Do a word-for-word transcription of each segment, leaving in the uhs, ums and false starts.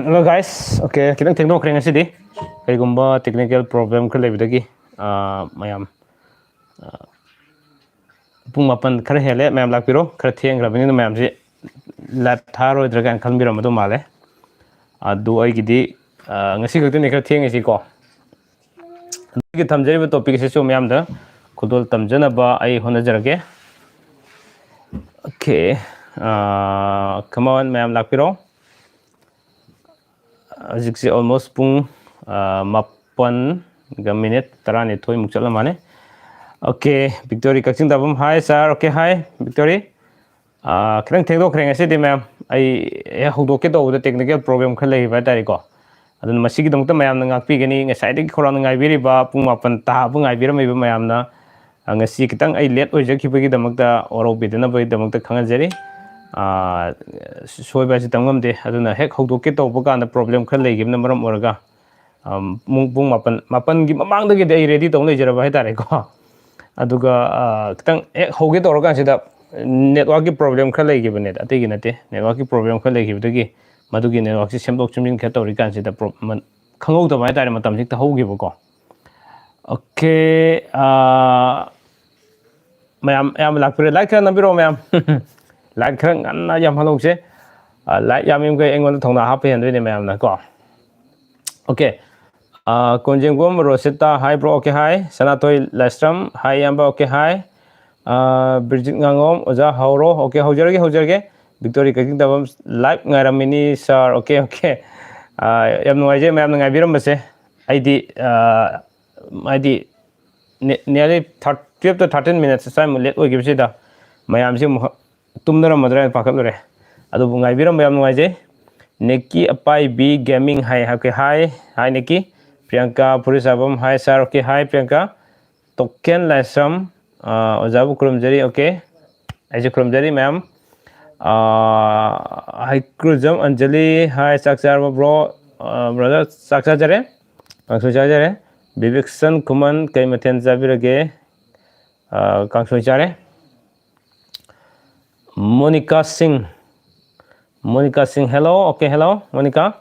Hello guys, okay, ꯈꯤꯇꯪ ꯊꯦꯡꯗꯣꯛꯈ꯭ꯔꯦ ꯉꯁꯤꯗꯤ꯫ ꯀꯩꯒꯨꯝꯕ technical problem ꯈꯔ ꯂꯩꯕꯗꯒꯤ, ꯑꯥ, ꯃꯌꯥꯝ, ꯑꯥ, ꯄꯨꯡ ꯃꯥꯄꯟ ꯈꯔ ꯍꯦꯜꯂꯦ꯫ ꯃꯌꯥꯝ ꯂꯥꯛꯄꯤꯔꯣ, ꯈꯔ ꯊꯦꯡꯈ꯭ꯔꯕꯅꯤꯅ ꯃꯌꯥꯝꯁꯤ live ꯊꯥꯔꯣꯏꯗ꯭ꯔꯥ ꯀꯥꯏꯅ ꯈꯟꯕꯤꯔꯝꯃꯗꯧ ꯃꯥꯜꯂꯦ꯫ ꯑꯗꯨ ꯑꯩꯒꯤꯗꯤ, ꯑꯥ, ꯉꯁꯤ ꯈꯛꯇꯅꯤ ꯈꯔ ꯊꯦꯡꯉꯤꯁꯤꯀꯣ꯫ ꯑꯗꯨꯒꯤ ꯊꯝꯖꯔꯤꯕ topic ꯑꯁꯤꯁꯨ ꯃꯌꯥꯝꯗ ꯈꯨꯗꯣꯜ ꯇꯝꯖꯅꯕ ꯑꯩ ꯍꯣꯠꯅꯖꯔꯒꯦ꯫ Okay, ꯑꯥ, come on, ꯃꯌꯥꯝ ꯂꯥꯛꯄꯤꯔꯣ꯫ ꯍꯧꯖꯤꯛꯁꯦ almost ꯄꯨꯡ, ꯑꯥ, ꯃꯥꯄꯟꯒ minute ꯇꯔꯥꯅꯤꯊꯣꯏꯃꯨꯛ ꯆꯠꯂꯝꯃꯅꯤ꯫ Okay, ꯕꯤꯛꯇꯣꯔꯤ ꯀꯛꯆꯤꯡ ꯇꯥꯐꯝ, hi sir, okay, hi Victory. ꯑꯥ, ꯈꯤꯇꯪ ꯊꯦꯡꯗꯣꯛꯈ꯭ꯔꯦ ꯉꯁꯤꯗꯤ ꯃꯌꯥꯝ꯫ ꯑꯩ ꯍꯦꯛ ꯍꯧꯗꯣꯛꯀꯦ ꯇꯧꯕꯗ technical problem ꯈꯔ ꯂꯩꯈꯤꯕ ꯍꯥꯏꯇꯥꯔꯦꯀꯣ꯫ ꯑꯗꯨꯅ ꯃꯁꯤꯒꯤꯗꯃꯛꯇ ꯃꯌꯥꯝꯅ ꯉꯥꯛꯄꯤꯒꯅꯤ꯫ ꯉꯁꯥꯏꯗꯒꯤ ꯈꯧꯔꯥꯡꯅ ꯉꯥꯏꯕꯤꯔꯤꯕ ꯄꯨꯡ ꯃꯥꯄꯟ ꯇꯥꯕ ꯉꯥꯏꯕꯤꯔꯝꯃꯤꯕ ꯃꯌꯥꯝꯅ, ꯑ, ꯉꯁꯤ ꯈꯤꯇꯪ ꯑꯩ late ꯑꯣꯏꯖꯈꯤꯕꯒꯤꯗꯃꯛꯇ ꯋꯥꯔꯧꯕꯤꯗꯅꯕꯒꯤꯗꯃꯛꯇ ꯈꯪꯍꯟꯖꯔꯤ꯫ ꯑ, ꯁꯣꯏꯕ ꯍꯥꯏꯁꯤ ꯇꯝ ꯉꯝꯗꯦ꯫ ꯑꯗꯨꯅ ꯍꯦꯛ ꯍꯧꯗꯣꯛꯀꯦ ꯇꯧꯕ ꯀꯥꯟꯗ problem ꯈꯔ ꯂꯩꯈꯤꯕꯅ ꯃꯔꯝ ꯑꯣꯏꯔꯒ, ꯑꯝ, ꯄꯨꯡ, ꯄꯨꯡ ꯃꯥꯄꯟ, ꯃꯥꯄꯟꯒꯤ ꯃꯃꯥꯡꯗꯒꯤꯗꯤ ꯑꯩ ready ꯇꯧ ꯂꯩꯖꯔꯕ ꯍꯥꯏꯇꯥꯔꯦꯀꯣ꯫ ꯑꯗꯨꯒ, ꯑ, ꯈꯤꯇꯪ ꯍꯦꯛ ꯍꯧꯒꯦ ꯇꯧꯔꯀꯥꯟꯁꯤꯗ networkꯀꯤ problem ꯈꯔ ꯂꯩꯈꯤꯕꯅꯦ, ꯑꯇꯩꯒꯤ ꯅꯠꯇꯦ, networkꯀꯤ problem ꯈꯔ ꯂꯩꯈꯤꯕꯗꯒꯤ ꯃꯗꯨꯒꯤ networkꯁꯤ ꯁꯦꯝꯗꯣꯛ ꯁꯦꯝꯖꯤꯟ ꯈꯔ ꯇꯧꯔꯤꯀꯥꯟꯁꯤꯗ ꯄ꯭ꯔꯣ-, ꯃ-, ꯈꯪꯍꯧꯗꯕ ꯍꯥꯏꯇꯥꯔꯦ, ꯃꯇꯝꯁꯤ ꯍꯦꯛꯇ ꯍꯧꯈꯤꯕꯀꯣ꯫ Okay, ꯑ, ꯃꯌꯥꯝ, ꯑꯌꯥꯝꯕ ꯂꯥꯛꯄꯤꯔꯦ꯫ Like ꯈꯔ ꯅꯝꯕꯤꯔꯛꯑꯣ ꯃꯌꯥꯝ꯫ Like ꯈꯔ ꯉꯟꯅ ꯌꯥꯝꯍꯜꯍꯧꯁꯦ꯫ ꯑ, like ꯌꯥꯝꯃꯤꯃꯈꯩ ꯑꯩꯉꯣꯟꯗ ꯊꯧꯅꯥ ꯍꯥꯞꯄ ꯍꯦꯟꯗꯣꯏꯅꯦ ꯃꯌꯥꯝꯅ ꯀꯣ꯫ Okay. ꯑ, ꯀꯣꯟꯖꯦꯡꯕꯝ ꯔꯣꯁꯤꯇꯥ, hi bro, okay, hi꯫ ꯁꯅꯥꯊꯣꯏ ꯂꯥꯏꯁ꯭ꯔꯝ, hi ꯏꯌꯥꯝꯕ, okay, hi꯫ ꯑ, ꯕ꯭ꯔꯤꯖꯤꯠ ꯉꯥꯉꯣꯝ, ꯑꯣꯖꯥ ꯍꯧꯔꯣ, okay, ꯍꯧꯖꯔꯒꯦ, ꯍꯧꯖꯔꯒꯦ꯫ ꯕꯤꯛꯇꯣꯔꯤ ꯀꯛꯆꯤꯡ ꯇꯥꯐꯝ, live ꯉꯥꯏꯔꯝꯃꯤꯅꯤ sir, okay, okay꯫ ꯑ, ꯌꯥꯝ ꯅꯨꯡꯉꯥꯏꯖꯩ ꯃꯌꯥꯝꯅ ꯉꯥꯏꯕꯤꯔꯝꯕꯁꯦ꯫ ꯑꯩꯗꯤ, ꯑ, ꯍꯥꯏꯗꯤ, ne-, nearly thir-, twelve to thirteen minutes ꯁ꯭ꯋꯥꯏꯃꯨꯛ late ꯑꯣꯏꯈꯤꯕꯁꯤꯗ ꯃꯌꯥꯝꯁꯤ ꯑꯃꯨꯛ ꯇꯨꯝꯅꯔꯝꯃꯗ꯭ꯔꯥ ꯍꯥꯏꯅ ꯄꯥꯈꯠꯂꯨꯔꯦ꯫ ꯑꯗꯨꯕꯨ ꯉꯥꯏꯕꯤꯔꯝꯕ ꯌꯥꯝ ꯅꯨꯡꯉꯥꯏꯖꯩ꯫ ꯅꯤꯛꯀꯤ ꯑꯄꯥꯏꯕꯤ Gaming, hi, okay, hi, hi ꯅꯤꯛꯀꯤ꯫ ꯄ꯭ꯔꯤꯌꯥꯡꯀꯥ ꯐꯨꯔꯤꯠ ꯁꯥꯐꯝ, hi sir, okay, hi Priyanka. Token Laishram, ꯑ, ꯑꯣꯖꯥꯕꯨ ꯈꯨꯔꯨꯝꯖꯔꯤ, okay꯫ ꯑꯩꯁꯨ ꯈꯨꯔꯨꯝꯖꯔꯤ ꯃꯌꯥꯝ꯫ ꯑ, ꯍꯩꯀ꯭ꯔꯨꯖꯝ ꯑꯟꯖꯂꯤ, hi, ꯆꯥꯛ ꯆꯥꯔꯕꯣ bro? ꯑ, brother, ꯆꯥꯛ ꯆꯥꯖꯔꯦ꯫ ꯀꯥꯡꯁꯣꯏ ꯆꯥꯖꯔꯦ꯫ ꯕꯤꯕꯦꯛꯁꯟ ꯈꯨꯃꯟ, ꯀꯩ ꯃꯊꯦꯜ ꯆꯥꯕꯤꯔꯒꯦ? ꯑ, ꯀꯥꯡꯁꯣꯏ ꯆꯥꯔꯦ꯫ ꯃꯣꯅꯤꯀꯥ ꯁꯤꯡ, ꯃꯣꯅꯤꯀꯥ ꯁꯤꯡ, hello, okay, hello, ꯃꯣꯅꯤꯀꯥ꯫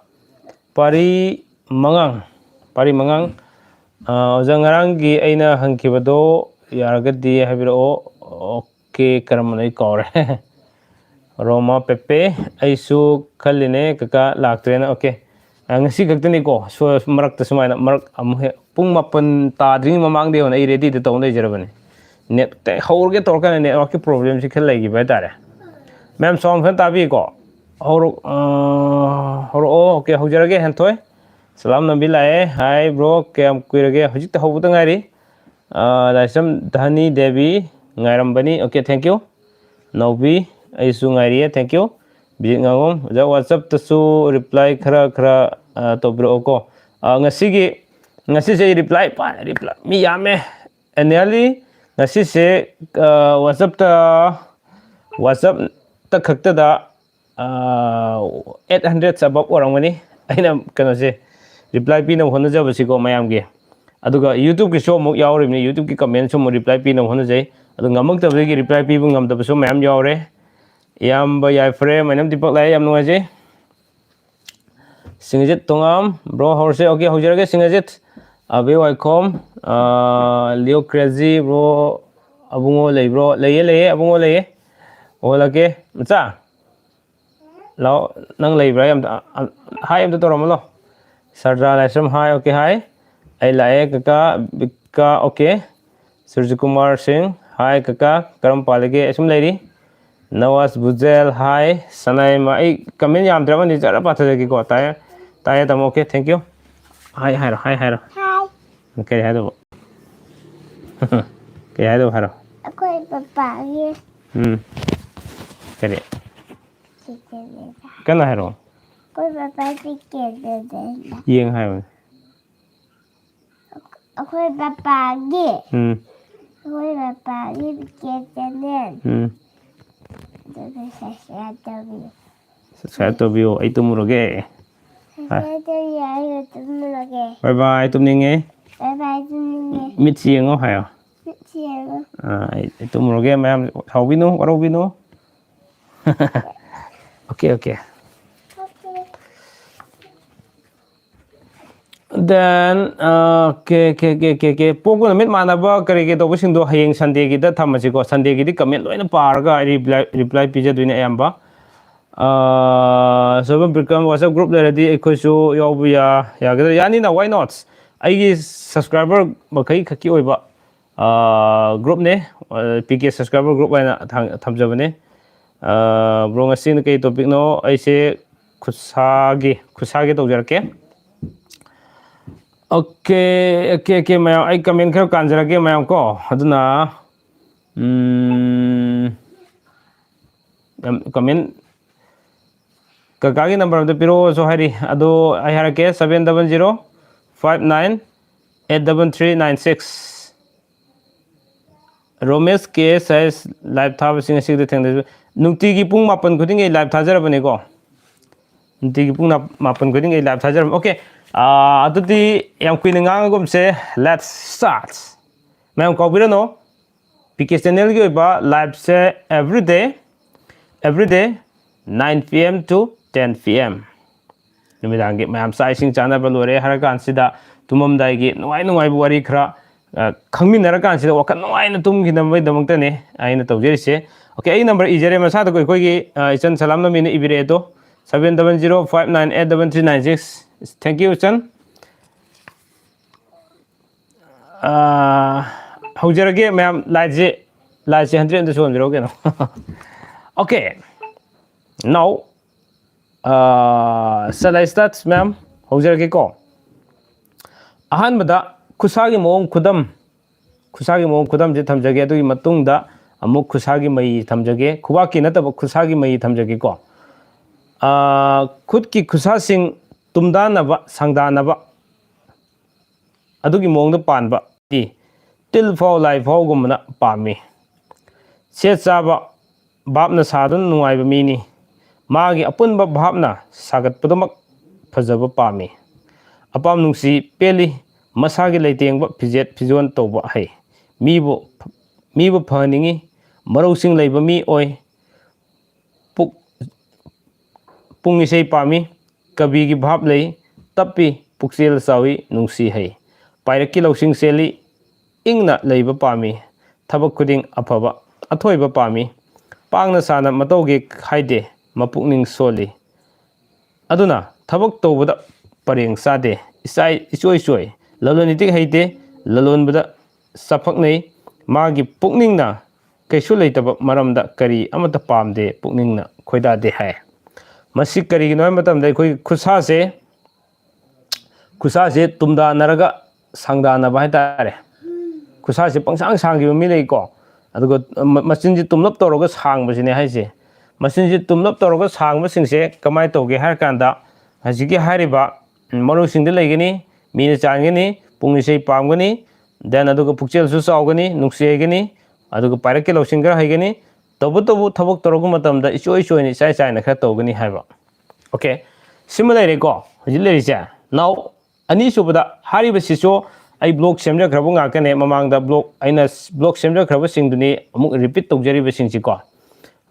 ꯄꯥꯔꯤ ꯃꯉꯥꯡ, ꯄꯥꯔꯤ ꯃꯉꯥꯡ꯫ ꯑ, ꯑꯣꯖꯥ, ꯉꯔꯥꯡꯒꯤ ꯑꯩꯅ ꯍꯪꯈꯤꯕꯗꯣ ꯌꯥꯔꯒꯗꯤ ꯍꯥꯏꯕꯤꯔꯛꯑꯣ꯫ ꯑꯣꯀꯦ, ꯀꯔꯝꯕꯅꯣ ꯑꯩ ꯀꯥꯎꯔꯦ꯫ ꯔꯣꯃꯥ ꯄꯦꯄꯦ, ꯑꯩꯁꯨ ꯈꯜꯂꯤꯅꯦ ꯀꯀꯥ ꯂꯥꯛꯇ꯭ꯔꯦꯅ꯫ ꯑꯣꯀꯦ꯫ ꯑ, ꯉꯁꯤ ꯈꯛꯇꯅꯤꯀꯣ, ꯁꯣ-, ꯃꯔꯛꯇ ꯁꯨꯃꯥꯏꯅ ꯃꯔꯛ ꯑꯃꯨꯛ ꯍꯦꯛ ꯄꯨꯡ ꯃꯥꯄꯟ ꯇꯥꯗ꯭ꯔꯤꯉꯩ ꯃꯃꯥꯡꯗꯩ ꯍꯧꯅ ꯑꯩ ꯔꯦꯗꯤꯗ ꯇꯧ ꯂꯩꯖꯔꯕꯅꯤ꯫ ꯅꯦꯠ ꯍꯧꯔꯒꯦ ꯇꯧꯔꯀꯥꯟꯗ ꯅꯦꯠꯋꯥꯛꯀꯤ ꯄ꯭ꯔꯣꯕ꯭ꯂꯦꯝꯁꯤ ꯈꯔ ꯂꯩꯈꯤꯕ ꯍꯥꯏꯇꯥꯔꯦ꯫ ꯃꯌꯥꯝ ꯁꯥꯎꯟ ꯐꯖꯅ ꯇꯥꯕꯤꯀꯣ? ꯍꯧꯔꯛ-, ꯑ, ꯍꯧꯔꯛꯑꯣ꯫ ꯑꯣꯀꯦ, ꯍꯧꯖꯔꯒꯦ, ꯍꯦꯟꯊꯣꯏ꯫ ꯁꯂꯥꯝ ꯅꯝꯕꯤ ꯂꯥꯛꯑꯦ꯫ ꯍꯥꯏ ꯕ꯭ꯔꯣ, ꯀꯌꯥꯝ ꯀꯨꯏꯔꯒꯦ? ꯍꯧꯖꯤꯛꯇ ꯍꯧꯕꯗ ꯉꯥꯏꯔꯤ꯫ ꯑ, ꯂꯥꯏꯁ꯭ꯔꯝ ꯙꯅꯤ ꯗꯦꯕꯤ ꯉꯥꯏꯔꯝꯕꯅꯤ꯫ Okay, thank you꯫ ꯅꯥꯎꯕꯤ, ꯑꯩꯁꯨ ꯉꯥꯏꯔꯤꯌꯦ, thank you꯫ ꯕꯤꯖꯤꯠ ꯉꯥꯉꯣꯝ, ꯑꯣꯖꯥ, WhatsApp-ꯇꯁꯨ reply ꯈꯔ ꯈꯔ, ꯑ, ꯇꯧꯕꯤꯔꯛꯑꯣꯀꯣ꯫ ꯑ, ꯉꯁꯤꯒꯤ, ꯉꯁꯤꯁꯦ ꯑꯩ reply ꯄꯥ-, reply ꯃꯤ ꯌꯥꯝꯃꯦ꯫ Nearly ꯉꯁꯤꯁꯦ, ꯑ, WhatsApp-ꯇ, WhatsApp-ꯇ ꯈꯛꯇꯗ ꯑꯥ, eight hundred above ꯑꯣꯏꯔꯝꯒꯅꯤ ꯑꯩꯅ ꯀꯩꯅꯣꯁꯦ reply ꯄꯤꯅꯕ ꯍꯣꯠꯅꯖꯕꯁꯤꯀꯣ ꯃꯌꯥꯝꯒꯤ꯫ ꯑꯗꯨꯒ YouTube-ꯀꯤꯁꯨ ꯑꯃꯨꯛ ꯌꯥꯎꯔꯤꯕꯅꯤ, YouTube-ꯀꯤ comment-ꯁꯨ ꯑꯃꯨꯛ reply ꯄꯤꯅꯕ ꯍꯣꯠꯅꯖꯩ꯫ ꯑꯗꯨ ꯉꯝꯃꯛꯇꯕꯗꯒꯤ reply ꯄꯤꯕ ꯉꯝꯗꯕꯁꯨ ꯃꯌꯥꯝ ꯌꯥꯎꯔꯦ꯫ ꯏꯌꯥꯝꯕ ꯌꯥꯏꯐꯔꯦ, my name ꯗꯤꯄꯛ ꯂꯥꯛꯑꯦ, ꯌꯥꯝ ꯅꯨꯡꯉꯥꯏꯖꯩ꯫ ꯁꯤꯡꯒꯖꯤꯠ ꯇꯣꯉꯥꯝ, bro ꯍꯧꯔꯁꯦ꯫ ꯑꯣꯀꯦ, ꯍꯧꯖꯔꯒꯦ ꯁꯤꯡꯒꯖꯤꯠ꯫ ꯑꯕꯦ ꯋꯥꯏꯈꯣꯝ, ꯑꯥ, ꯂꯤꯌꯣ ꯀ꯭ꯔꯦꯖꯤ, bro ꯑꯕꯨꯡꯉꯣ ꯂꯩꯕ꯭ꯔꯣ? ꯂꯩꯌꯦ, ꯂꯩꯌꯦ, ꯑꯕꯨꯡꯉꯣ ꯂꯩꯌꯦ꯫ ꯑꯣꯜꯂꯛꯀꯦ, ꯃꯆꯥ꯫ ꯂꯥꯛꯑꯣ, ꯅꯪ ꯂꯩꯕ꯭ꯔꯥ? ꯑꯝꯇ, ꯑ, hi ꯑꯝꯇ ꯇꯧꯔꯝꯃꯣ ꯂꯥꯎ꯫ ꯁꯔꯗꯥꯔ ꯂꯥꯏꯁ꯭ꯔꯝ, hi, okay, hi꯫ ꯑꯩ ꯂꯥꯛꯑꯦ, ꯀꯀꯥ, ꯕꯤꯀꯥ, okay꯫ ꯁꯨꯔꯖꯀꯨꯃꯥꯔ ꯁꯤꯡ, hi, ꯀꯀꯥ, ꯀꯔꯝ ꯄꯥꯜꯂꯤꯒꯦ? ꯑꯩ ꯁꯨꯝ ꯂꯩꯔꯤ꯫ ꯅꯋꯥꯖ ꯕꯨꯖꯦꯜ, hi꯫ ꯁꯅꯥꯏꯃ, ꯑꯩ comment ꯌꯥꯝꯗ꯭ꯔꯦ, ꯑꯃꯅꯤ ꯖꯔ ꯄꯥꯊꯖꯒꯦꯀꯣ꯫ ꯇꯥꯏꯌꯦ, ꯇꯥꯏꯌꯦ, ꯇꯥꯃꯣ, okay, thank you꯫ Hi ꯍꯥꯏꯔꯣ, hi ꯍꯥꯏꯔꯣ꯫ Hi꯫ ꯀꯔꯤ ꯍꯥꯏꯗꯧꯕ? ꯀꯔꯤ ꯍꯥꯏꯗꯧꯕ ꯍꯥꯏꯔꯣ꯫ ꯑꯩꯈꯣꯏ ꯄꯄꯥꯒꯤ ꯎꯝ꯫ ꯀꯔꯤ? ꯀꯩꯅꯣꯗ꯫ ꯀꯟꯅ ꯍꯥꯏꯔꯛꯑꯣ꯫ ꯑꯩꯈꯣꯏ ꯄꯄꯥꯒꯤ ꯀꯩꯅꯣꯗ꯫ ꯌꯦꯡ ꯍꯥꯏꯕꯅꯦ꯫ ꯑꯩꯈꯣꯏ ꯄꯄꯥꯒꯤ꯫ ꯎꯝ꯫ ꯑꯩꯈꯣꯏ ꯄꯄꯥꯒꯤ ꯀꯦꯛꯇꯅꯦ꯫ ꯎꯝ꯫ ꯑꯗꯨꯒ subscribe ꯇꯧꯕꯤꯌꯨ꯫ Subscribe ꯇꯧꯕꯤꯌꯨ, ꯑꯩ ꯇꯨꯝꯃꯨꯔꯒꯦ꯫ Subscribe ꯇꯧꯕꯤꯌꯨ, ꯑꯩ ꯇꯨꯝꯃꯨꯔꯒꯦ꯫ Bye bye, ꯇꯨꯝꯅꯤꯡꯉꯦ꯫ Bye bye, ꯇꯨꯝꯅꯤꯡꯉꯦ꯫ ꯃꯤꯠꯁꯤ ꯌꯦꯡꯉꯣ ꯍꯥꯏꯌꯣ꯫ ꯃꯤꯠꯁꯤ ꯌꯦꯡꯉꯣ꯫ ꯑꯥ, ꯑꯩ, ꯑꯩ ꯇꯨꯝꯃꯨꯔꯒꯦ, ꯃꯌꯥꯝ ꯁꯥꯎꯕꯤꯅꯨ, ꯋꯥꯔꯧꯕꯤꯅꯨ꯫ Okay, okay꯫ Okay꯫ Then, okay, okay, okay, okay, okay. ꯄꯣꯛꯄ ꯅꯨꯃꯤꯠ ꯃꯥꯟꯅꯕ ꯀꯔꯤ ꯀꯔꯤ ꯇꯧꯕꯁꯤꯡꯗꯣ ꯍꯌꯦꯡ Sundayꯒꯤꯗ ꯊꯝꯃꯁꯤꯀꯣ. Sundayꯒꯤꯗꯤ comment ꯂꯣꯏꯅ ꯄꯥꯔꯒ ꯑꯩ reply, reply ꯄꯤꯖꯗꯣꯏꯅꯦ ꯑꯌꯥꯝꯕ. ꯑꯥ, ꯁꯣꯏꯕꯝ ꯕꯤꯀ꯭ꯔꯝ, WhatsApp group ꯂꯩꯔꯗꯤ ꯑꯩꯈꯣꯏꯁꯨ ꯌꯥꯎꯕ ꯌꯥ-, ꯌꯥꯒꯗ꯭ꯔꯥ? ꯌꯥꯅꯤꯅ, why not? ꯑꯩꯒꯤ subscriber ꯃꯈꯩ ꯈꯛꯀꯤ ꯑꯣꯏꯕ, ꯑꯥ, groupꯅꯦ. ꯑꯥ, PK subscriber group ꯍꯥꯏꯅ ꯊꯥꯡ-, ꯊꯝꯖꯕꯅꯦ. ꯑꯥ, bro, ꯉꯁꯤꯅ ꯀꯩ topicꯅꯣ? ꯑꯩꯁꯦ ꯈꯨꯠꯁꯥꯒꯤ, ꯈꯨꯠꯁꯥꯒꯤ ꯇꯧꯖꯔꯛꯀꯦ. Okay, okay, okay, ꯃꯌꯥꯝ, ꯑꯩ comment ꯈꯔ ꯀꯥꯟꯖꯔꯛꯀꯦ, ꯃꯌꯥꯝ ꯀꯣ. ꯑꯗꯨꯅ, ꯎꯝ, ꯌꯥꯝ comment, ꯀꯀꯥꯒꯤ number ꯑꯝꯇ ꯄꯤꯔꯛꯑꯣꯁꯨ ꯍꯥꯏꯔꯤ, ꯑꯗꯣ ꯑꯩ ꯍꯥꯏꯔꯛꯀꯦ, seven double zero five nine eight double three nine six. ꯔꯣꯃꯦꯁ ꯀꯦ ꯑꯦꯁ ꯑꯥꯏ ꯑꯦꯁ live ꯊꯥꯕꯁꯤ ꯉꯁꯤꯗ ꯊꯦꯡꯅꯖ-, ꯅꯨꯡꯇꯤꯒꯤ ꯄꯨꯡ ꯃꯥꯄꯟ ꯈꯨꯗꯤꯡꯒꯤ ꯑꯩ live ꯊꯥꯖꯔꯕꯅꯤꯀꯣ. ꯅꯨꯡꯇꯤꯒꯤ ꯄꯨꯡ ꯅꯥ-, ꯃꯥꯄꯟ ꯈꯨꯗꯤꯡꯒꯤ ꯑꯩ live ꯊꯥꯖꯔꯕꯅꯤ. Okay, ꯑꯥ, ꯑꯗꯨꯗꯤ ꯌꯥꯝ ꯀꯨꯏꯅ ꯉꯥꯡꯉꯒꯨꯝꯁꯦ. Let's start. ꯃꯌꯥꯝ ꯀꯥꯎꯕꯤꯔꯅꯨ, ꯄꯤ ꯀꯦ channelꯒꯤ ꯑꯣꯏꯕ liveꯁꯦ everyday, everyday nine P M to ten P M. ꯅꯨꯃꯤꯗꯥꯡꯒꯤ ꯃꯌꯥꯝ ꯆꯥꯛ ꯏꯁꯤꯡ ꯆꯥꯅꯕ ꯂꯣꯏꯔꯦ ꯍꯥꯏꯔ ꯀꯥꯟꯁꯤꯗ, ꯇꯨꯝꯃꯝꯗꯥꯏꯒꯤ ꯅꯨꯡꯉꯥꯏ ꯅꯨꯡꯉꯥꯏꯕ ꯋꯥꯔꯤ ꯈꯔ, ꯑ, ꯈꯪꯃꯤꯟꯅꯔ ꯀꯥꯟꯁꯤꯗ ꯋꯥꯈꯜ ꯅꯨꯡꯉꯥꯏꯅ ꯇꯨꯝꯈꯤꯅꯕꯒꯤꯗꯃꯛꯇꯅꯦ ꯑꯩꯅ ꯇꯧꯖꯔꯤꯁꯦ. Okay, ꯑꯩ number ꯏꯖꯔꯦ, ꯃꯁꯥꯗ ꯑꯩꯈꯣꯏꯒꯤ, ꯑ, ꯏꯆꯟ ꯁꯂꯥꯝ ꯅꯃꯤꯅ ꯏꯕꯤꯔꯛꯑꯦ ꯑꯗꯣ, seven double zero five nine eight double three nine six. Thank you, ꯏꯆꯟ. ꯑ, ꯍꯧꯖꯔꯒꯦ ꯃꯌꯥꯝ, ꯂꯥꯏꯠꯁꯦ, ꯂꯥꯏꯠꯁꯦ hundred ꯑꯝꯇ ꯁꯨꯍꯟꯕꯤꯔꯛꯑꯣ ꯀꯩꯅꯣ꯫ Okay, now, ꯑ, shall I start, ꯃꯌꯥꯝ? ꯍꯧꯖꯔꯒꯦꯀꯣ꯫ ꯑꯍꯥꯟꯕꯗ ꯈꯨꯠꯁꯥꯒꯤ ꯃꯑꯣꯡ ꯈꯨꯗꯝ, ꯈꯨꯠꯁꯥꯒꯤ ꯃꯑꯣꯡ ꯈꯨꯗꯝꯁꯦ ꯊꯝꯖꯒꯦ, ꯑꯗꯨꯒꯤ ꯃꯇꯨꯡꯗ ꯑꯃꯨꯛ ꯈꯨꯠꯁꯥꯒꯤ ꯃꯩ ꯊꯝꯖꯒꯦ, ꯈꯨꯕꯥꯛꯀꯤ ꯅꯠꯇꯕ ꯈꯨꯠꯁꯥꯒꯤ ꯃꯩ ꯊꯝꯖꯒꯦꯀꯣ꯫ ꯑ, ꯈꯨꯠꯀꯤ ꯈꯨꯠꯁꯥꯁꯤꯡ ꯇꯨꯝꯗꯥꯅꯕ, ꯁꯥꯡꯗꯥꯅꯕ, ꯑꯗꯨꯒꯤ ꯃꯑꯣꯡꯗ ꯄꯥꯟꯕ ꯇꯤ, ꯇꯤꯜ ꯐꯥꯎ ꯂꯥꯏ ꯐꯥꯎꯒꯨꯝꯕꯅ ꯄꯥꯝꯃꯤ꯫ ꯁꯦꯠ ꯆꯥꯕ ꯚꯥꯞꯅ ꯁꯥꯗꯨꯅ ꯅꯨꯡꯉꯥꯏꯕ ꯃꯤꯅꯤ꯫ ꯃꯥꯒꯤ ꯑꯄꯨꯟꯕ ꯚꯥꯞꯅ ꯁꯥꯒꯠꯄꯗꯨꯃꯛ ꯐꯖꯕ ꯄꯥꯝꯃꯤ꯫ ꯑꯄꯥꯝ ꯅꯨꯡꯁꯤ ꯄꯦꯜꯂꯤ꯫ ꯃꯁꯥꯒꯤ ꯂꯩꯇꯦꯡꯕ ꯐꯤꯖꯦꯠ ꯐꯤꯖꯣꯜ ꯇꯧꯕ ꯍꯩ꯫ ꯃꯤꯕꯨ, ꯃꯤꯕꯨ ꯐꯍꯟꯅꯤꯡꯏ꯫ ꯃꯔꯧꯁꯤꯡ ꯂꯩꯕ ꯃꯤ ꯑꯣꯏ꯫ ꯄꯨꯛ-, ꯄꯨꯡ ꯏꯁꯩ ꯄꯥꯝꯃꯤ꯫ ꯀꯕꯤꯒꯤ ꯚꯥꯞ ꯂꯩ꯫ ꯇꯞꯄꯤ꯫ ꯄꯨꯛꯆꯦꯜ ꯆꯥꯎꯏ, ꯅꯨꯡꯁꯤ ꯍꯩ꯫ ꯄꯥꯏꯔꯛꯀꯤ ꯂꯧꯁꯤꯡ ꯆꯦꯜꯂꯤ, ꯏꯪꯅ ꯂꯩꯕ ꯄꯥꯝꯃꯤ꯫ ꯊꯕꯛ ꯈꯨꯗꯤꯡ ꯑꯐꯕ, ꯑꯊꯣꯏꯕ ꯄꯥꯝꯃꯤ꯫ ꯄꯥꯡꯅ ꯁꯥꯅ ꯃꯇꯧꯒꯦ ꯍꯥꯏꯗꯦ, ꯃꯄꯨꯛꯅꯤꯡ ꯁꯣꯜꯂꯤ꯫ ꯑꯗꯨꯅ ꯊꯕꯛ ꯇꯧꯕꯗ ꯄꯔꯦꯡ ꯆꯥꯗꯦ, ꯏꯆꯥꯏ ꯏꯆꯣꯏ ꯆꯣꯏ꯫ ꯂꯂꯣꯟ ꯏꯇꯤꯛ ꯍꯩꯇꯦ, ꯂꯂꯣꯟꯕꯗ ꯆꯥꯐꯛꯅꯩ꯫ ꯃꯥꯒꯤ ꯄꯨꯛꯅꯤꯡꯅ ꯀꯩꯁꯨ ꯂꯩꯇꯕ ꯃꯔꯝꯗ ꯀꯔꯤ ꯑꯃꯠꯇ ꯄꯥꯝꯗꯦ, ꯄꯨꯛꯅꯤꯡꯅ ꯈꯣꯏꯗꯥꯗꯦ ꯍꯥꯏ꯫ ꯃꯁꯤ ꯀꯔꯤꯒꯤꯅꯣ ꯍꯥꯏꯕ ꯃꯇꯝꯗ ꯑꯩꯈꯣꯏꯒꯤ ꯈꯨꯠꯁꯥꯁꯦ, ꯈꯨꯠꯁꯥꯁꯦ ꯇꯨꯝꯗꯥꯅꯔꯒ ꯁꯥꯡꯗꯥꯅꯕ ꯍꯥꯏꯇꯥꯔꯦ꯫ ꯈꯨꯠꯁꯥꯁꯦ ꯄꯪꯁꯥꯡ ꯁꯥꯡꯈꯤꯕ ꯃꯤ ꯂꯩꯀꯣ꯫ ꯑꯗꯨꯒ ꯃ-, ꯃꯆꯤꯟꯁꯦ ꯇꯨꯝꯂꯞ ꯇꯧꯔꯒ ꯁꯥꯡꯕꯁꯤꯅꯦ ꯍꯥꯏꯁꯦ꯫ ꯃꯆꯤꯟꯁꯦ ꯇꯨꯝꯂꯞ ꯇꯧꯔꯒ ꯁꯥꯡꯕꯁꯤꯡꯁꯦ ꯀꯃꯥꯏꯅ ꯇꯧꯒꯦ ꯍꯥꯏꯔ ꯀꯥꯟꯗ, ꯍꯧꯖꯤꯛꯀꯤ ꯍꯥꯏꯔꯤꯕ ꯃꯔꯨꯁꯤꯡꯗ ꯂꯩꯒꯅꯤ, ꯃꯤꯅ ꯆꯥꯟꯒꯅꯤ, ꯄꯨꯛꯅꯤꯡ ꯏꯁꯩ ꯄꯥꯝꯒꯅꯤ, then ꯑꯗꯨꯒ ꯄꯨꯛꯆꯦꯜꯁꯨ ꯆꯥꯎꯒꯅꯤ, ꯅꯨꯡꯁꯤ ꯍꯩꯒꯅꯤ, ꯑꯗꯨꯒ ꯄꯥꯏꯔꯛꯀꯤ ꯂꯧꯁꯤꯡ ꯈꯔ ꯍꯩꯒꯅꯤ, ꯇꯧꯕꯇꯕꯨ ꯊꯕꯛ ꯇꯧꯔꯛꯄ ꯃꯇꯝꯗ ꯏꯆꯣꯏ ꯆꯣꯏꯅ ꯏꯆꯥꯏ ꯆꯥꯏꯅ ꯈꯔ ꯇꯧꯒꯅꯤ ꯍꯥꯏꯕ꯫ ꯑꯣꯀꯦ, ꯁꯤꯃ ꯂꯩꯔꯦꯀꯣ꯫ ꯍꯧꯖꯤꯛ ꯂꯩꯔꯤꯁꯦ, now ꯑꯅꯤꯁꯨꯕꯗ ꯍꯥꯏꯔꯤꯕꯁꯤꯁꯨ ꯑꯩ ꯕ꯭ꯂꯣꯛ ꯁꯦꯝꯖꯈ꯭ꯔꯕ ꯉꯥꯛꯇꯅꯦ꯫ ꯃꯃꯥꯡꯗ ꯕ꯭ꯂꯣꯛ, ꯑꯩꯅ ꯕ꯭ꯂꯣꯛ ꯁꯦꯝꯖꯈ꯭ꯔꯕꯁꯤꯡꯗꯨꯅꯤ ꯑꯃꯨꯛ ꯔꯤꯄꯤꯠ ꯇꯧꯖꯔꯤꯕꯁꯤꯡꯁꯤꯀꯣ꯫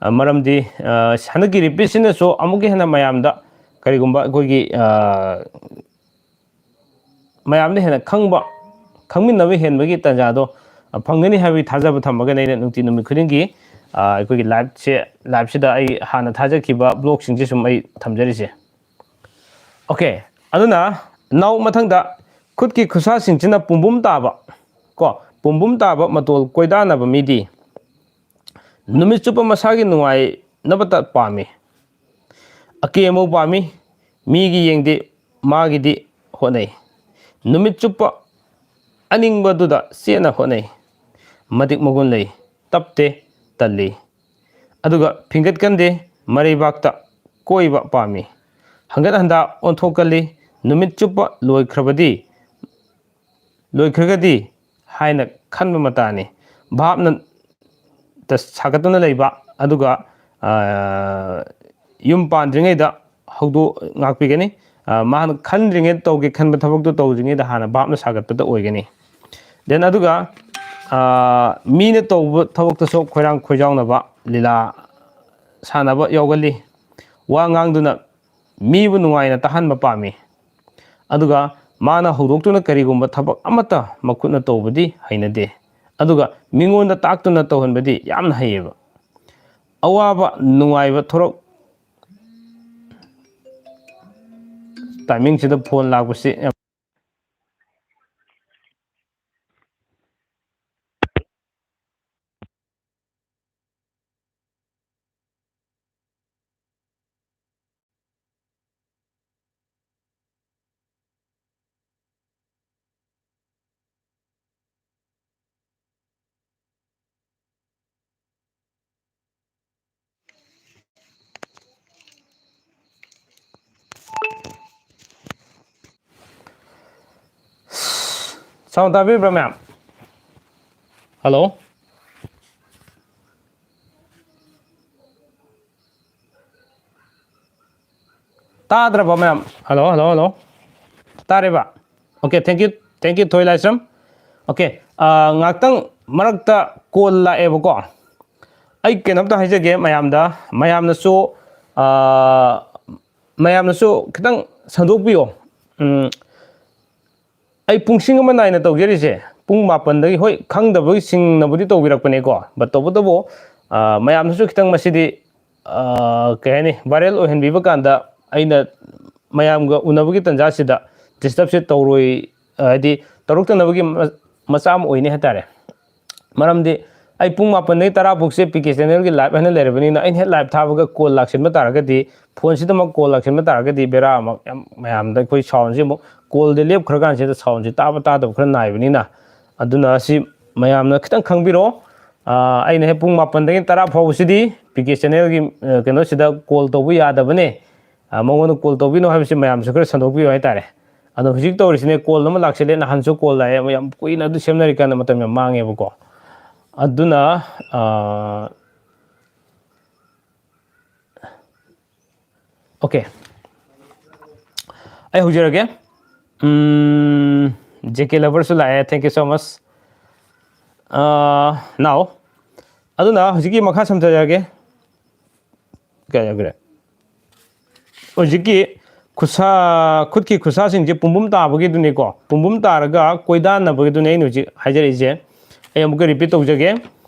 ꯑ, ꯃꯔꯝꯗꯤ, ꯑ, ꯍꯟꯗꯛꯀꯤ ꯔꯤꯄꯤꯠꯁꯤꯅꯁꯨ ꯑꯃꯨꯛꯀ ꯍꯦꯟꯅ ꯃꯌꯥꯝꯗ ꯀꯔꯤꯒꯨꯝꯕ ꯑꯩꯈꯣꯏꯒꯤ, ꯑ, ꯃꯌꯥꯝꯗ ꯍꯦꯟꯅ ꯈꯪꯕ, ꯈꯪꯃꯤꯟꯅꯕ ꯍꯦꯟꯕꯒꯤ ꯇꯥꯟꯖꯥꯗꯣ, ꯑ, ꯐꯪꯒꯅꯤ ꯍꯥꯏꯕꯒꯤ ꯊꯥꯖꯕ ꯊꯝꯃꯒꯅꯤ ꯑꯩꯅ ꯅꯨꯡꯇꯤ ꯅꯨꯃꯤꯠ ꯈꯨꯗꯤꯡꯒꯤ, ꯑ, ꯑꯩꯈꯣꯏꯒꯤ ꯂꯥꯏꯐꯁꯦ, ꯂꯥꯏꯐꯁꯤꯗ ꯑꯩ ꯍꯥꯟꯅ ꯊꯥꯖꯈꯤꯕ ꯕ꯭ꯂꯣꯛꯁꯤꯡꯁꯦ ꯁꯨꯝ ꯑꯩ ꯊꯝꯖꯔꯤꯁꯦ꯫ ꯑꯣꯀꯦ, ꯑꯗꯨꯅ now ꯃꯊꯪꯗ ꯈꯨꯠꯀꯤ ꯈꯨꯠꯁꯥꯁꯤꯡꯁꯤꯅ ꯄꯨꯝꯕꯨꯝ ꯇꯥꯕ, ꯀꯣ, ꯄꯨꯝꯕꯨꯝ ꯇꯥꯕ ꯃꯇꯣꯜ ꯀꯣꯏꯗꯥꯅꯕ ꯃꯤꯗꯤ ꯅꯨꯃꯤꯠ ꯆꯨꯞꯄ ꯃꯁꯥꯒꯤ ꯅꯨꯡꯉꯥꯏꯅꯕꯇ ꯄꯥꯝꯃꯤ꯫ ꯑꯀꯦ ꯑꯃꯧ ꯄꯥꯝꯃꯤ, ꯃꯤꯒꯤ ꯌꯦꯡꯗꯦ, ꯃꯥꯒꯤꯗꯤ ꯍꯣꯠꯅꯩ꯫ ꯅꯨꯃꯤꯠ ꯆꯨꯞꯄ ꯑꯅꯤꯡꯕꯗꯨꯗ ꯆꯦꯠꯅ ꯍꯣꯠꯅꯩ꯫ ꯃꯇꯤꯛ ꯃꯒꯨꯟ ꯂꯩ, ꯇꯞꯇꯦ, ꯇꯜꯂꯤ꯫ ꯑꯗꯨꯒ ꯐꯤꯡꯒꯠꯀꯟꯗꯦ, ꯃꯔꯩꯕꯥꯛꯇ ꯀꯣꯏꯕ ꯄꯥꯝꯃꯤ꯫ ꯍꯪꯒꯠ ꯍꯟꯗꯥ ꯑꯣꯟꯊꯣꯛꯀꯜꯂꯤ, ꯅꯨꯃꯤꯠ ꯆꯨꯞꯄ ꯂꯣꯏꯈ꯭ꯔꯕꯗꯤ, ꯂꯣꯏꯈ꯭ꯔꯒꯗꯤ ꯍꯥꯏꯅ ꯈꯟꯕ ꯃꯇꯥꯅꯤ꯫ ꯚꯥꯞꯅ ꯇ-, ꯁꯥꯒꯠꯇꯨꯅ ꯂꯩꯕ, ꯑꯗꯨꯒ, ꯑ, ꯌꯨꯝ ꯄꯥꯟꯗ꯭ꯔꯤꯉꯩꯗ ꯍꯧꯗꯣꯛ ꯉꯥꯛꯄꯤꯒꯅꯤ꯫ ꯑ, ꯃꯍꯥꯛꯅ ꯈꯟꯗ꯭ꯔꯤꯉꯩꯗ, ꯇꯧꯒꯦ ꯈꯟꯕ ꯊꯕꯛꯇꯣ ꯇꯧꯗ꯭ꯔꯤꯉꯩꯗ ꯍꯥꯟꯅ ꯚꯥꯞꯅ ꯁꯥꯒꯠꯄꯗ ꯑꯣꯏꯒꯅꯤ꯫ Then ꯑꯗꯨꯒ, ꯑ, ꯃꯤꯅ ꯇꯧꯕ ꯊꯕꯛꯇꯁꯨ ꯈꯣꯏꯔꯥꯡ ꯈꯣꯏꯖꯥꯎꯅꯕ, ꯂꯤꯂꯥ ꯁꯥꯟꯅꯕ ꯌꯥꯎꯒꯜꯂꯤ꯫ ꯋꯥ ꯉꯥꯡꯗꯨꯅ ꯃꯤꯕꯨ ꯅꯨꯡꯉꯥꯏꯅ ꯇꯥꯍꯟꯕ ꯄꯥꯝꯃꯤ꯫ ꯑꯗꯨꯒ ꯃꯥꯅ ꯍꯧꯗꯣꯛꯇꯨꯅ ꯀꯔꯤꯒꯨꯝꯕ ꯊꯕꯛ ꯑꯃꯠꯇ ꯃꯈꯨꯠꯅ ꯇꯧꯕꯗꯤ ꯍꯩꯅꯗꯦ꯫ ꯑꯗꯨꯒ ꯃꯤꯉꯣꯟꯗ ꯇꯥꯛꯇꯨꯅ ꯇꯧꯍꯟꯕꯗꯤ ꯌꯥꯝꯅ ꯍꯩꯌꯦꯕ꯫ ꯑꯋꯥꯕ ꯅꯨꯡꯉꯥꯏꯕ ꯊꯣꯔꯛ-, timing ꯁꯤꯗ phone ꯂꯥꯛꯄꯁꯤ ꯌꯥꯝ Sound ꯇꯥꯕꯤꯕ꯭ꯔꯥ, ꯃꯌꯥꯝ? Hello? ꯇꯥꯗ꯭ꯔꯕ, ꯃꯌꯥꯝ? Hello, hello, hello? ꯇꯥꯔꯦꯕ? Okay, thank you, thank you, ꯊꯣꯏ ꯂꯥꯏꯁ꯭ꯔꯝ꯫ Okay, ꯑꯥ, ꯉꯥꯛꯇꯪ ꯃꯔꯛꯇ call ꯂꯥꯛꯑꯦꯕꯀꯣ꯫ ꯑꯩ ꯀꯩꯅꯣꯝꯇ ꯍꯥꯏꯖꯒꯦ ꯃꯌꯥꯝꯗ, ꯃꯌꯥꯝꯅꯁꯨ, ꯑꯥ, ꯃꯌꯥꯝꯅꯁꯨ ꯈꯤꯇꯪ ꯁꯟꯗꯣꯛꯄꯤꯌꯣ꯫ ꯎꯝ, ꯑꯩ ꯄꯨꯡꯁꯤꯡ ꯑꯃ ꯅꯥꯏꯅ ꯇꯧꯖꯔꯤꯁꯦ, ꯄꯨꯡ ꯃꯥꯄꯟꯗꯒꯤ, ꯍꯣꯏ, ꯈꯪꯗꯕꯒꯤ ꯁꯤꯡꯅꯕꯨꯗꯤ ꯇꯧꯕꯤꯔꯛꯄꯅꯦꯀꯣ, but ꯇꯧꯕꯇꯕꯨ, ꯑꯥ, ꯃꯌꯥꯝꯅꯁꯨ ꯈꯤꯇꯪ ꯃꯁꯤꯗꯤ, ꯑꯥ, ꯀꯩ ꯍꯥꯏꯅꯤ, viral ꯑꯣꯏꯍꯟꯕꯤꯕ ꯀꯥꯟꯗ ꯑꯩꯅ ꯃꯌꯥꯝꯒ ꯎꯅꯕꯒꯤ ꯇꯥꯟꯖꯥꯁꯤꯗ disturb ꯁꯦ ꯇꯧꯔꯣꯏ, ꯍꯥꯏꯗꯤ ꯇꯧꯔꯛꯇꯅꯕꯒꯤ ꯃ-, ꯃꯆꯥꯛ ꯑꯃ ꯑꯣꯏꯅꯤ ꯍꯥꯏꯇꯥꯔꯦ꯫ ꯃꯔꯝꯗꯤ ꯑꯩ ꯄꯨꯡ ꯃꯥꯄꯟꯗꯒꯤ ꯇꯔꯥ ꯐꯥꯎꯁꯦ ꯄꯤ ꯀꯦ channel ꯒꯤ live ꯍꯥꯏꯅ ꯂꯩꯔꯕꯅꯤꯅ, ꯑꯩꯅ ꯍꯦꯛ live ꯊꯥꯕꯒ call ꯂꯥꯛꯁꯤꯟꯕ ꯇꯥꯔꯒꯗꯤ, phone ꯁꯤꯗꯃꯛ call ꯂꯥꯛꯁꯤꯟꯕ ꯇꯥꯔꯒꯗꯤ ꯕꯦꯔꯥ ꯑꯃ ꯌꯥꯝ ꯃꯌꯥꯝꯗ ꯑꯩꯈꯣꯏ sound ꯁꯤ ꯑꯃꯨꯛ call ꯗꯤ ꯂꯦꯞꯈ꯭ꯔꯀꯥꯟꯁꯤꯗ sound ꯁꯤ ꯇꯥꯕ ꯇꯥꯗꯕ ꯈꯔ ꯅꯥꯏꯕꯅꯤꯅ, ꯑꯗꯨꯅ ꯁꯤ ꯃꯌꯥꯝꯅ ꯈꯤꯇꯪ ꯈꯪꯕꯤꯔꯣ꯫ ꯑꯥ, ꯑꯩꯅ ꯍꯦꯛ ꯄꯨꯡ ꯃꯥꯄꯟꯗꯒꯤ ꯇꯔꯥ ꯐꯥꯎꯕꯁꯤꯗꯤ ꯄꯤ ꯀꯦ channel ꯒꯤ, ꯑ, ꯀꯩꯅꯣꯁꯤꯗ call ꯇꯧꯕ ꯌꯥꯗꯕꯅꯦ꯫ ꯑ, ꯃꯉꯣꯟꯗ call ꯇꯧꯕꯤꯅꯣ ꯍꯥꯏꯕꯁꯤ ꯃꯌꯥꯝꯁꯨ ꯈꯔ ꯁꯟꯗꯣꯛꯄꯤꯌꯨ ꯍꯥꯏꯇꯥꯔꯦ꯫ ꯑꯗꯣ ꯍꯧꯖꯤꯛ ꯇꯧꯔꯤꯁꯤꯅꯦ, call ꯑꯃ ꯂꯥꯛꯁꯤꯜꯂꯦ, ꯅꯍꯥꯟꯁꯨ call ꯂꯥꯛꯑꯦ, ꯌꯥꯝ ꯀꯨꯏꯅ ꯑꯗꯨ ꯁꯦꯝꯅꯔꯤꯀꯥꯟꯗ ꯃꯇꯝ ꯌꯥꯝ ꯃꯥꯡꯉꯦꯕꯀꯣ꯫ ꯑꯗꯨꯅ, ꯑ, okay, ꯑꯩ ꯍꯧꯖꯔꯒꯦ꯫ ꯎꯝ, J K Lover ꯁꯨ ꯂꯥꯛꯑꯦ, thank you so much꯫ ꯑ, now, ꯑꯗꯨꯅ ꯍꯧꯖꯤꯛꯀꯤ ꯃꯈꯥ ꯁꯝꯊꯖꯔꯒꯦ꯫ ꯀꯌꯥ ꯌꯧꯈ꯭ꯔꯦ? ꯍꯧꯖꯤꯛꯀꯤ ꯈꯨꯠꯁꯥ, ꯈꯨꯠꯀꯤ ꯈꯨꯠꯁꯥꯁꯤꯡꯁꯦ ꯄꯨꯝꯕꯨꯝ ꯇꯥꯕꯒꯤꯗꯨꯅꯤꯀꯣ, ꯄꯨꯝꯕꯨꯝ ꯇꯥꯔꯒ ꯀꯣꯏꯗꯥꯅꯕꯒꯤꯗꯨꯅꯦ ꯑꯩꯅ ꯍꯧꯖꯤꯛ ꯍꯥꯏꯖꯔꯛꯏꯁꯦ꯫ ꯑꯩ ꯑꯃꯨꯛꯀ ꯔꯤꯄꯤꯠ ꯇꯧꯖꯒꯦ꯫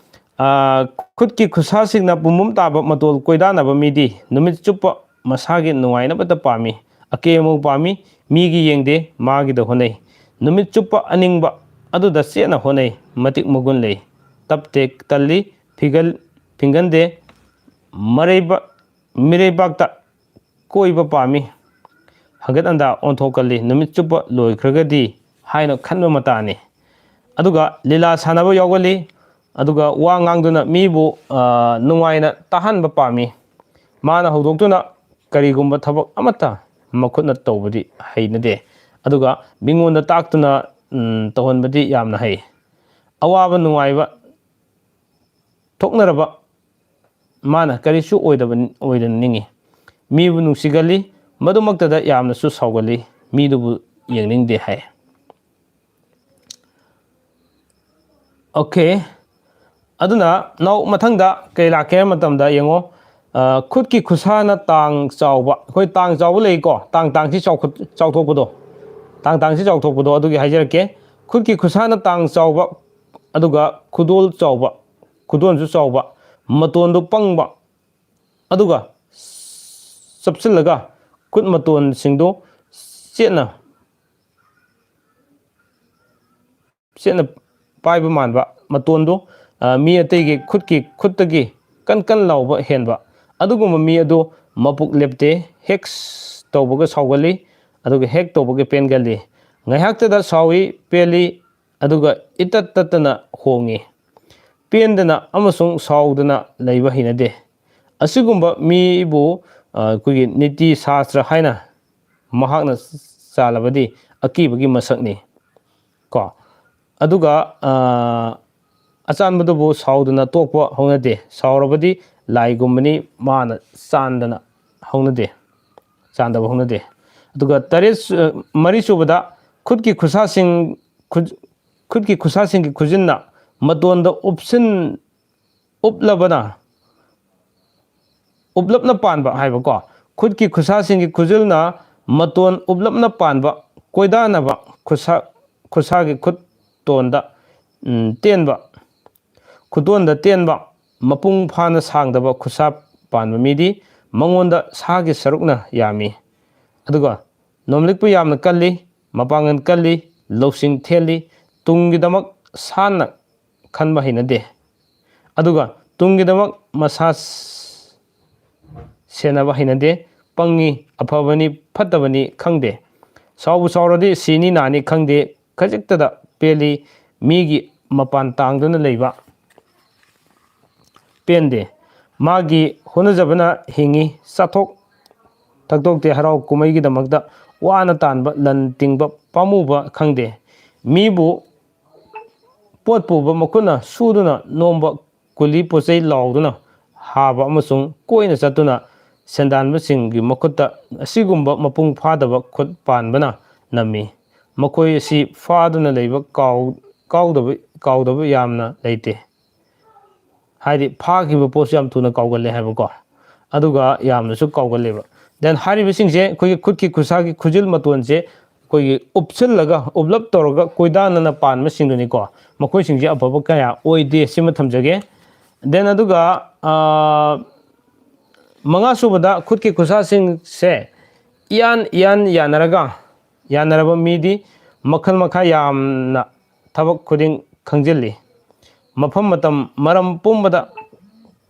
ꯑ, ꯈꯨꯠꯀꯤ ꯈꯨꯠꯁꯥꯁꯤꯡꯅ ꯄꯨꯝꯕꯨꯝ ꯇꯥꯕ ꯃꯇꯣꯜ ꯀꯣꯏꯗꯥꯅꯕ ꯃꯤꯗꯤ ꯅꯨꯃꯤꯠ ꯆꯨꯞꯄ ꯃꯁꯥꯒꯤ ꯅꯨꯡꯉꯥꯏꯅꯕꯇ ꯄꯥꯝꯃꯤ꯫ ꯑꯀꯦ ꯑꯃꯧ ꯄꯥꯝꯃꯤ, ꯃꯤꯒꯤ ꯌꯦꯡꯗꯦ, ꯃꯥꯒꯤꯗ ꯍꯣꯠꯅꯩ꯫ ꯅꯨꯃꯤꯠ ꯆꯨꯞꯄ ꯑꯅꯤꯡꯕ ꯑꯗꯨꯗ ꯆꯦꯠꯅ ꯍꯣꯠꯅꯩ, ꯃꯇꯤꯛ ꯃꯒꯨꯟ ꯂꯩ꯫ ꯇꯞ ꯇꯦꯛ ꯇꯜꯂꯤ, ꯐꯤꯒꯜ, ꯐꯤꯡꯒꯟꯗꯦ, ꯃꯔꯩꯕ-, ꯃꯤꯔꯩꯕꯥꯛꯇ ꯀꯣꯏꯕ ꯄꯥꯝꯃꯤ꯫ ꯍꯪꯒꯠ ꯍꯟꯗꯥ ꯑꯣꯟꯊꯣꯛꯀꯜꯂꯤ, ꯅꯨꯃꯤꯠ ꯆꯨꯞꯄ ꯂꯣꯏꯈ꯭ꯔꯒꯗꯤ ꯍꯥꯏꯅ ꯈꯟꯕ ꯃꯇꯥꯅꯤ꯫ ꯑꯗꯨꯒ ꯂꯤꯂꯥ ꯁꯥꯟꯅꯕ ꯌꯥꯎꯒꯜꯂꯤ꯫ ꯑꯗꯨꯒ ꯋꯥ ꯉꯥꯡꯗꯨꯅ ꯃꯤꯕꯨ, ꯑ, ꯅꯨꯡꯉꯥꯏꯅ ꯇꯥꯍꯟꯕ ꯄꯥꯝꯃꯤ꯫ ꯃꯥꯅ ꯍꯧꯗꯣꯛꯇꯨꯅ ꯀꯔꯤꯒꯨꯝꯕ ꯊꯕꯛ ꯑꯃꯠꯇ ꯃꯈꯨꯠꯅ ꯇꯧꯕꯗꯤ ꯍꯩꯅꯗꯦ꯫ ꯑꯗꯨꯒ ꯃꯤꯉꯣꯟꯗ ꯇꯥꯛꯇꯨꯅ, ꯎꯝ, ꯇꯧꯍꯟꯕꯗꯤ ꯌꯥꯝꯅ ꯍꯩ꯫ ꯑꯋꯥꯕ ꯅꯨꯡꯉꯥꯏꯕ ꯊꯣꯛꯅꯔꯕ ꯃꯥꯅ ꯀꯔꯤꯁꯨ ꯑꯣꯏꯗꯕ, ꯑꯣꯏꯗꯅ ꯅꯤꯡꯏ꯫ ꯃꯤꯕꯨ ꯅꯨꯡꯁꯤꯒꯜꯂꯤ, ꯃꯗꯨꯃꯛꯇꯗ ꯌꯥꯝꯅꯁꯨ ꯁꯥꯎꯒꯜꯂꯤ, ꯃꯤꯗꯨꯕꯨ ꯌꯦꯡꯅꯤꯡꯗꯦ ꯍꯥꯏ꯫ ꯑꯣꯀꯦ, ꯑꯗꯨꯅ ꯅꯥꯎ ꯃꯊꯪꯗ ꯀꯩ ꯂꯥꯛꯀꯦ ꯍꯥꯏꯕ ꯃꯇꯝꯗ ꯌꯦꯡꯉꯣ, ꯑ, ꯈꯨꯠꯀꯤ ꯈꯨꯠꯁꯥꯅ ꯇꯥꯡ ꯆꯥꯎꯕ, ꯑꯩꯈꯣꯏ ꯇꯥꯡ ꯆꯥꯎꯕ ꯂꯩꯀꯣ, ꯇꯥꯡ ꯇꯥꯡꯁꯤ ꯆꯥꯎꯈꯠ-, ꯆꯥꯎꯊꯣꯛꯄꯗꯣ, ꯇꯥꯡ ꯇꯥꯡꯁꯤ ꯆꯥꯎꯊꯣꯛꯄꯗꯣ ꯑꯗꯨꯒꯤ ꯍꯥꯏꯖꯔꯛꯀꯦ꯫ ꯈꯨꯠꯀꯤ ꯈꯨꯠꯁꯥꯅ ꯇꯥꯡ ꯆꯥꯎꯕ, ꯑꯗꯨꯒ ꯈꯨꯗꯣꯜ ꯆꯥꯎꯕ, ꯈꯨꯗꯣꯟꯁꯨ ꯆꯥꯎꯕ, ꯃꯇꯣꯟꯗꯨ ꯄꯪꯕ, ꯑꯗꯨꯒ ꯆꯞꯁꯤꯜꯂꯒ ꯈꯨꯠ ꯃꯇꯣꯟꯁꯤꯡꯗꯨ ꯆꯦꯠꯅ, ꯆꯦꯠꯅ ꯄꯥꯏꯕ ꯃꯥꯟꯕ, ꯃꯇꯣꯟꯗꯨ, ꯑ, ꯃꯤ ꯑꯇꯩꯒꯤ ꯈꯨꯠꯀꯤ, ꯈꯨꯠꯇꯒꯤ ꯀꯟ ꯀꯟ ꯂꯥꯎꯕ ꯍꯦꯟꯕ, ꯑꯗꯨꯒꯨꯝꯕ ꯃꯤ ꯑꯗꯨ ꯃꯄꯨꯛ ꯂꯦꯞꯇꯦ, ꯍꯦꯛ ꯇꯧꯕꯒ ꯁꯥꯎꯒꯜꯂꯤ, ꯑꯗꯨꯒ ꯍꯦꯛ ꯇꯧꯕꯒ ꯄꯦꯟꯒꯜꯂꯤ꯫ ꯉꯥꯏꯍꯥꯛꯇꯗ ꯁꯥꯎꯏ, ꯄꯦꯜꯂꯤ, ꯑꯗꯨꯒ ꯏꯇꯠ ꯇꯠꯇꯅ ꯍꯣꯡꯏ꯫ ꯄꯦꯟꯗꯅ ꯑꯃꯁꯨꯡ ꯁꯥꯎꯗꯅ ꯂꯩꯕ ꯍꯩꯅꯗꯦ꯫ ꯑꯁꯤꯒꯨꯝꯕ ꯃꯤꯕꯨ, ꯑ, ꯑꯩꯈꯣꯏꯒꯤ ꯅꯤꯇꯤ ꯁꯥꯁꯇ꯭ꯔ ꯍꯥꯏꯅ ꯃꯍꯥꯛꯅ ꯆꯥꯜꯂꯕꯗꯤ ꯑꯀꯤꯕꯒꯤ ꯃꯁꯛꯅꯤ꯫ ꯀꯣ? ꯑꯗꯨꯒ, ꯑ, ꯑꯆꯥꯟꯕꯗꯨꯕꯨ ꯁꯥꯎꯗꯅ ꯇꯣꯛꯄ ꯍꯧꯅꯗꯦ꯫ ꯁꯥꯎꯔꯕꯗꯤ ꯂꯥꯏꯒꯨꯝꯕꯅꯤ, ꯃꯥꯅ ꯆꯥꯟꯗꯅ ꯍꯧꯅꯗꯦ, ꯆꯥꯟꯗꯕ ꯍꯧꯅꯗꯦ꯫ ꯑꯗꯨꯒ ꯇꯔꯦꯠ ꯁꯨ-, ꯃꯔꯤ ꯁꯨꯕꯗ, ꯈꯨꯠꯀꯤ ꯈꯨꯠꯁꯥꯁꯤꯡ, ꯈꯨꯠ-, ꯈꯨꯠꯀꯤ ꯈꯨꯠꯁꯥꯁꯤꯡꯒꯤ ꯈꯨꯖꯤꯟꯅ ꯃꯇꯣꯟꯗ ꯎꯞꯁꯤꯟ-, ꯎꯞꯂꯕꯅ, ꯎꯞꯂꯞꯅ ꯄꯥꯟꯕ ꯍꯥꯏꯕꯀꯣ, ꯈꯨꯠꯀꯤ ꯈꯨꯠꯁꯥꯁꯤꯡꯒꯤ ꯈꯨꯖꯤꯟꯅ ꯃꯇꯣꯟ ꯎꯞꯂꯞꯅ ꯄꯥꯟꯕ, ꯀꯣꯏꯗꯥꯅꯕ ꯈꯨꯠꯁꯥ, ꯈꯨꯠꯁꯥꯒꯤ ꯈꯨꯠꯇꯣꯟꯗ, ꯎꯝ, ꯇꯦꯟꯕ, ꯈꯨꯇꯣꯟꯗ ꯇꯦꯟꯕ, ꯃꯄꯨꯡ ꯐꯥꯅ ꯁꯥꯡꯗꯕ ꯈꯨꯠꯁꯥ ꯄꯥꯟꯕ ꯃꯤꯗꯤ ꯃꯉꯣꯟꯗ ꯁꯥꯒꯤ ꯁꯔꯨꯛꯅ ꯌꯥꯝꯃꯤ꯫ ꯑꯗꯨꯒ ꯅꯣꯝꯂꯤꯛꯄ ꯌꯥꯝꯅ ꯀꯜꯂꯤ, ꯃꯄꯥꯡꯒꯜ ꯀꯜꯂꯤ, ꯂꯧꯁꯤꯡ ꯊꯦꯜꯂꯤ, ꯇꯨꯡꯒꯤꯗꯃꯛ ꯁꯥꯟꯅ ꯈꯟꯕ ꯍꯩꯅꯗꯦ꯫ ꯑꯗꯨꯒ ꯇꯨꯡꯒꯤꯗꯃꯛ ꯃꯁꯥ ꯁꯦꯟꯅꯕ ꯍꯩꯅꯗꯦ, ꯄꯪꯉꯤ, ꯑꯐꯕꯅꯤ, ꯐꯠꯇꯕꯅꯤ ꯈꯪꯗꯦ꯫ ꯁꯥꯎꯕꯨ ꯁꯥꯎꯔꯗꯤ ꯁꯤꯅꯤ ꯅꯥꯅꯤ ꯈꯪꯗꯦ, ꯈꯖꯤꯛꯇꯗ ꯄꯦꯜꯂꯤ, ꯃꯤꯒꯤ ꯃꯄꯥꯟ ꯇꯥꯡꯗꯨꯅ ꯂꯩꯕ ꯄꯦꯟꯗꯦ꯫ ꯃꯥꯒꯤ ꯍꯣꯠꯅꯖꯕꯅ ꯍꯤꯡꯉꯤ, ꯆꯥꯊꯣꯛ ꯊꯛꯇꯣꯛꯇꯦ, ꯍꯔꯥꯎ ꯀꯨꯝꯍꯩꯒꯤꯗꯃꯛꯇ ꯋꯥꯅ ꯇꯥꯟꯕ ꯂꯟ ꯇꯤꯡꯕ ꯄꯥꯝꯃꯨꯕ ꯈꯪꯗꯦ꯫ ꯃꯤꯕꯨ ꯄꯣꯠ ꯄꯨꯕ ꯃꯈꯨꯠꯅ ꯁꯨꯗꯨꯅ ꯅꯣꯝꯕ ꯀꯨꯂꯤ ꯄꯣꯠꯆꯩ ꯂꯥꯎꯗꯨꯅ ꯍꯥꯕ ꯑꯃꯁꯨꯡ ꯀꯣꯏꯅ ꯆꯠꯇꯨꯅ ꯁꯦꯟꯗꯥꯟꯕꯁꯤꯡꯒꯤ ꯃꯈꯨꯠꯇ ꯑꯁꯤꯒꯨꯝꯕ ꯃꯄꯨꯡ ꯐꯥꯗꯕ ꯈꯨꯠ ꯄꯥꯟꯕꯅ ꯅꯝꯃꯤ꯫ ꯃꯈꯣꯏ ꯑꯁꯤ ꯐꯥꯗꯨꯅ ꯂꯩꯕ ꯀꯥꯎ-, ꯀꯥꯎꯗꯕ, ꯀꯥꯎꯗꯕ ꯌꯥꯝꯅ ꯂꯩꯇꯦ꯫ ꯍꯥꯏꯗꯤ ꯐꯥꯈꯤꯕ ꯄꯣꯠꯁꯨ ꯌꯥꯝ ꯊꯨꯅ ꯀꯥꯎꯒꯜꯂꯦ ꯍꯥꯏꯕꯀꯣ, ꯑꯗꯨꯒ ꯌꯥꯝꯅꯁꯨ ꯀꯥꯎꯒꯜꯂꯦꯕ꯫ Then ꯍꯥꯏꯔꯤꯕꯁꯤꯡꯁꯦ ꯑꯩꯈꯣꯏꯒꯤ ꯈꯨꯠꯀꯤ ꯈꯨꯠꯁꯥꯒꯤ ꯈꯨꯖꯤꯜ ꯃꯇꯣꯟꯁꯦ ꯑꯩꯈꯣꯏꯒꯤ ꯎꯞꯁꯤꯜꯂꯒ, ꯎꯞꯂꯞ ꯇꯧꯔꯒ ꯀꯣꯏꯗꯥꯅꯅ ꯄꯥꯟꯕꯁꯤꯡꯗꯨꯅꯤꯀꯣ꯫ ꯃꯈꯣꯏꯁꯤꯡꯁꯦ ꯑꯐꯕ ꯀꯌꯥ ꯑꯣꯏꯗꯦ, ꯁꯤꯃ ꯊꯝꯖꯒꯦ꯫ Then ꯑꯗꯨꯒ, ꯑꯥ, ꯃꯉꯥ ꯁꯨꯕꯗ ꯈꯨꯠꯀꯤ ꯈꯨꯠꯁꯥꯁꯤꯡꯁꯦ ꯏꯌꯥꯟ ꯏꯌꯥꯟ ꯌꯥꯅꯔꯒ, ꯌꯥꯅꯔꯕ ꯃꯤꯗꯤ ꯃꯈꯜ ꯃꯈꯥ ꯌꯥꯝꯅ ꯊꯕꯛ ꯈꯨꯗꯤꯡ ꯈꯪꯖꯤꯜꯂꯤ꯫ ꯃꯐꯝ ꯃꯇꯝ ꯃꯔꯝ ꯄꯨꯝꯕꯗ